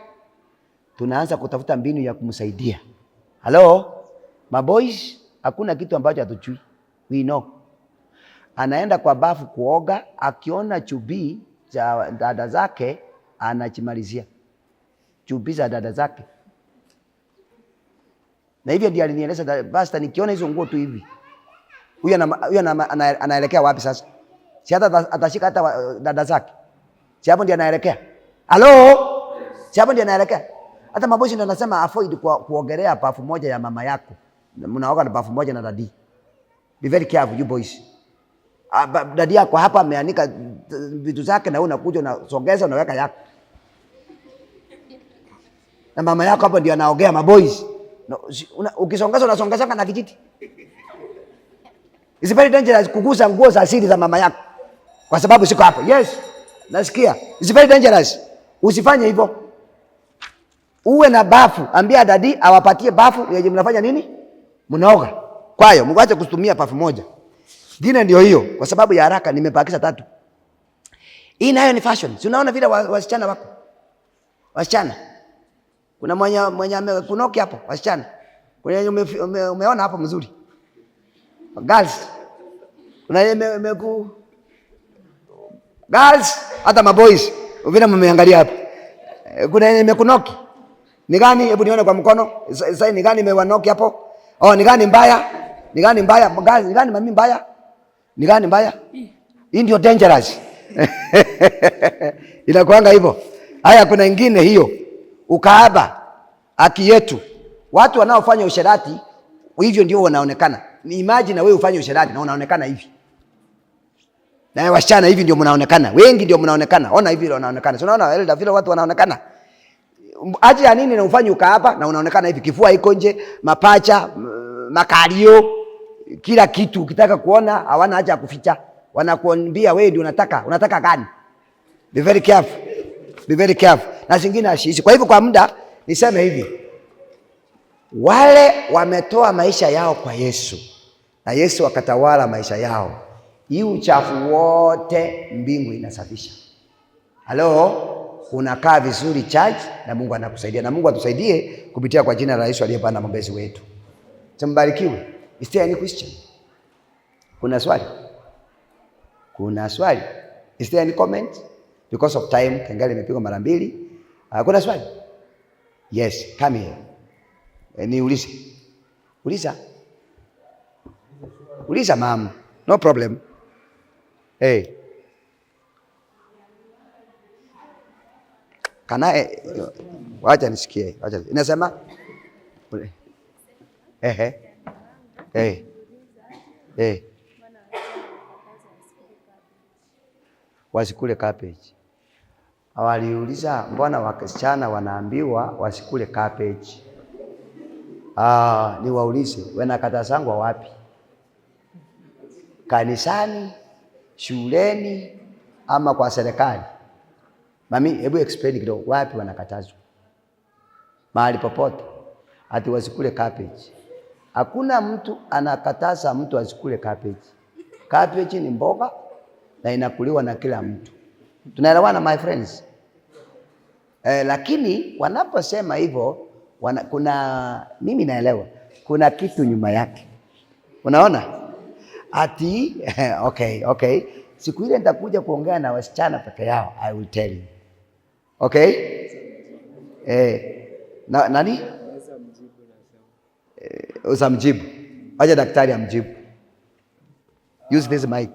tunaanza kutafuta mbinu ya kumsaidia. Hello, my boys, hakuna kitu ambacho hatujui. We know. Anaenda kwa bafu kuoga, akiona chubii za dada zake anachimalizia. Chubii za dada zake. Na hivyo ndiye alinieleza, pastor, nikiona hizo nguo tu hivi. Huyu anaelekea wapi sasa? Si hata atashika hata dada zake. Si hapo ndiye anaelekea. Halo? Si hapo ndiye anaelekea. Hata mabosi ndio anasema avoid kuogelea bafu moja ya mama yako. Mnaoga na bafu moja na dadi. Be very careful you boys. Dadi yako hapa ameanika vitu zake na wewe unakuja unasogeza unaweka yako. Na mama yako hapo ndio anaogea maboys. No, ukisongeza unasongeza na kijiti. It's very dangerous kugusa nguo za asili za mama yako. Kwa sababu siko hapo. Yes. Nasikia. It's very dangerous. Usifanye hivyo. Uwe na bafu, ambia dadi awapatie bafu yenye mnafanya nini? Mnaoga. Kwa hiyo mwache kutumia bafu moja. Dina ndio hiyo, kwa sababu ya haraka nimebakisha 3. Hii nayo ni fashion. Si unaona vile wasichana wako? Wasichana. Kuna mwenye amekunoki hapo, wasichana. Kuna umeona hapo mzuri. Girls. Kuna yeye girls, hata maboys. Vile mmeangalia hapo. Kuna yeye imekunoki. Ni gani? Hebu nione kwa mkono. Sasa ni gani imewanoki hapo? Oh, ni gani mbaya? Ni gani mbaya? Ni gani mami mbaya? Ni gani mbaya? Hii ndio dangerous. Inakuanga hivyo. Haya, kuna nyingine hiyo. Ukahaba, haki yetu. Watu wanaofanya usherati hivyo ndio wanaonekana. Ni imagine na wewe ufanye usherati na unaonekana hivi. Na wasichana hivi ndio mnaonekana. Wengi ndio mnaonekana. Ona hivi wanaonekana. Unaona elda vile watu wanaonekana. Aje ya nini na ufanye ukahaba na unaonekana hivi, kifua iko nje, mapacha, makalio, kila kitu ukitaka kuona hawana haja ya kuficha. Wanakuambia wewe ndio unataka, unataka gani? Be very careful. Be very careful. Na zingine ashiishi. Kwa hivyo kwa muda niseme hivi. Wale wametoa maisha yao kwa Yesu na Yesu akatawala maisha yao. Hii uchafu wote mbingu inasafisha. Halo? Unakaa vizuri church na Mungu anakusaidia. Na Mungu atusaidie kupitia kwa jina la Yesu aliye Bwana mwombezi wetu. Tumbarikiwe. Is there any question? Kuna swali? Kuna swali? Is there any comment? Because of time, kengele imepigwa mara 2. Kuna swali? Yes, come here. Niulize. Uliza. Uliza ma'am. No problem. Hey. Kana wacha nisikie. Wacha. Inasema? Ehe. Eh. Eh. Wasikule cabbage. Waliuliza mbona wasichana wanaambiwa wasikule cabbage? Ah, niwaulize, wanakatazangwa wapi? Kanisani, shuleni ama kwa serikali? Mami, hebu explain kidogo, wapi wanakatazwa? Mahali popote ati wasikule cabbage. Hakuna mtu anakataza mtu asikule cabbage. Cabbage ni mboga na inakuliwa na kila mtu. Tunaelewana my friends? Lakini wanaposema hivyo kuna, mimi naelewa kuna kitu nyuma yake. Unaona? Ati okay. Siku ile nitakuja kuongea na wasichana peke yao, I will tell you. Okay? Na, nani? Usamjibu. Acha daktari amjibu. Use this mic.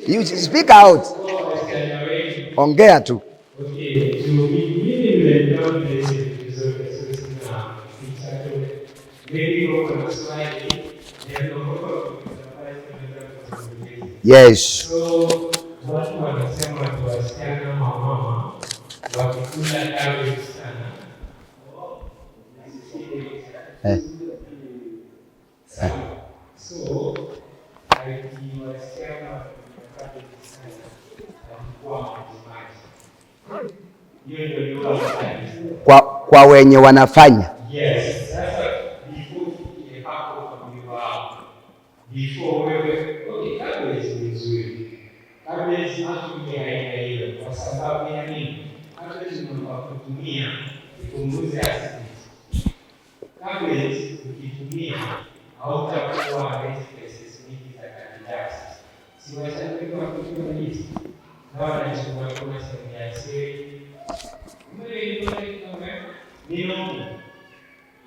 You speak out. Ongea tu. Okay, so mimi nimeelewa vizuri sasa Yes. So watu wanasema wasichana mama wakikula cabbage sana. So wasichana wakikula cabbage sana wakikuwa maji. Kwa wenye wanafanya. Yes. Sasa before wewe, okay, cabbage ni nzuri. Cabbage hatumia aina hiyo kwa sababu ya nini? Cabbage unafaa kutumia ipunguze acidity. Cabbage ukitumia ukiitumia hautakuwa na hizi cases nyingi za candidiasis. Si wasichana wengi wakitumia yeast na wanachukua kuna sehemu ya siri. Ni normal.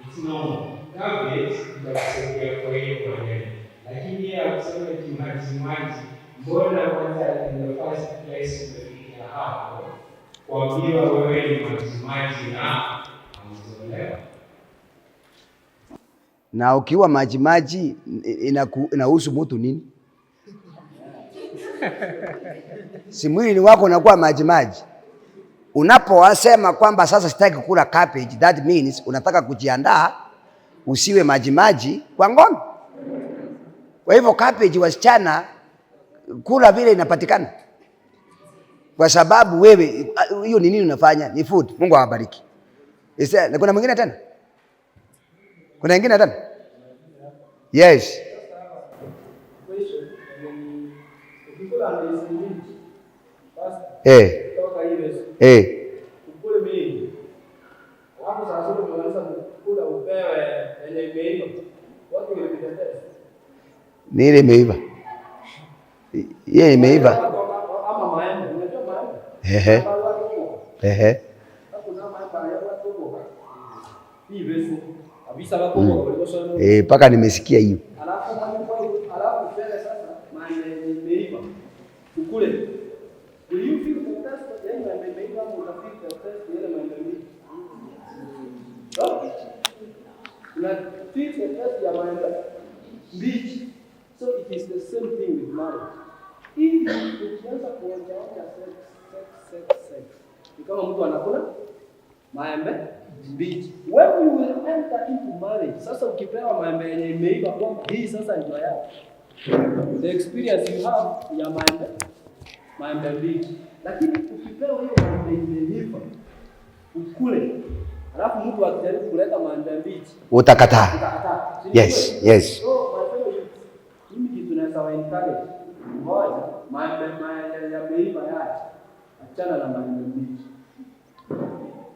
It's normal. Tablets itakusaidia kwa hiyo maneno. Lakini ya kusema kimajimaji, mbona kwanza in the first place umefikia hapo kuambiwa wewe ni majimaji na haujaolewa? Na ukiwa majimaji inahusu mtu nini? Si mwili wako unakuwa majimaji. Unaposema kwamba sasa sitaki kula cabbage, that means unataka kujiandaa usiwe majimaji kwa ngono. Kwa hivyo cabbage, wasichana, kula vile inapatikana, kwa sababu wewe hiyo ni nini unafanya? Ni food. Mungu awabariki. Na kuna mwingine tena? Kuna mwingine tena? Yes. Ni ile imeiva. Yeye imeiva. Ehe. Ehe. Paka nimesikia hiyo. So it is the same thing with marriage. If ukianza kuonjaonja sex, sex, sex, sex, ni kama mtu anakula maembe mbichi. When you will enter into marriage, sasa ukipewa maembe yenye imeiva kwamba hii sasa ndio yako. The experience you have ya maembe mbichi. Lakini ukipewa hiyo maembe imeiva, ukule. Alafu mtu akijaribu kuleta maembe mbichi, utakataa. Utakataa. Yes, yes. So my fellow youth, mimi kitu naweza wa encourage. Moja, maembe yameiva yache. Achana na maembe mbichi.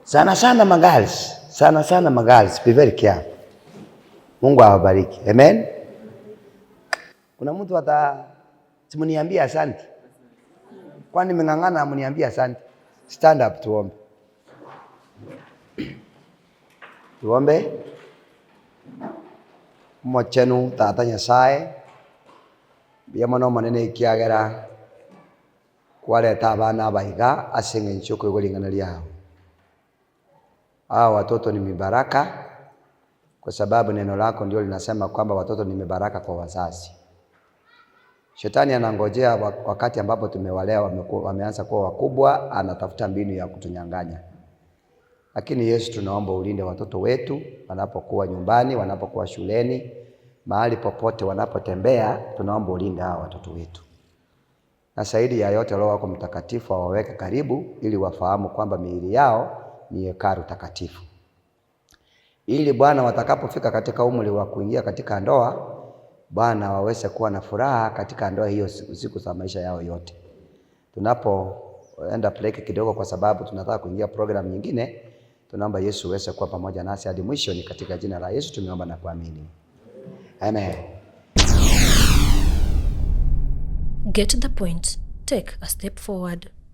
Sana sana magirls, sana sana magirls, be very careful. Mungu awabariki. Amen. Kuna mtu ata simuniambia asante. Kwani nimeng'ang'ana amniambia asante. Stand up tuombe. Tuombe. Mochenu tata Nyasaye. Bia mono monene ikiagera kwareta abana abaiga ase eng'encho yokoigwa riao. Hawa watoto ni mibaraka, kwa sababu neno lako ndio linasema kwamba watoto ni mibaraka kwa wazazi. Shetani anangojea wakati ambapo tumewalea wameanza kuwa wakubwa, anatafuta mbinu ya kutunyang'anya. Lakini Yesu, tunaomba ulinde watoto wetu wanapokuwa nyumbani, wanapokuwa shuleni, mahali popote wanapotembea, tunaomba ulinde hawa watoto wetu. Na zaidi ya yote, Roho wako Mtakatifu awaweke karibu ili wafahamu kwamba miili yao ni hekalu takatifu. Ili Bwana watakapofika katika umri wa kuingia katika ndoa, Bwana waweze kuwa na furaha katika ndoa hiyo siku za maisha yao yote. Tunapoenda break kidogo kwa sababu tunataka kuingia program nyingine, tunaomba Yesu uweze kuwa pamoja nasi hadi mwisho. Ni katika jina la Yesu tumeomba na kuamini. Amen. Get the point. Take a step forward.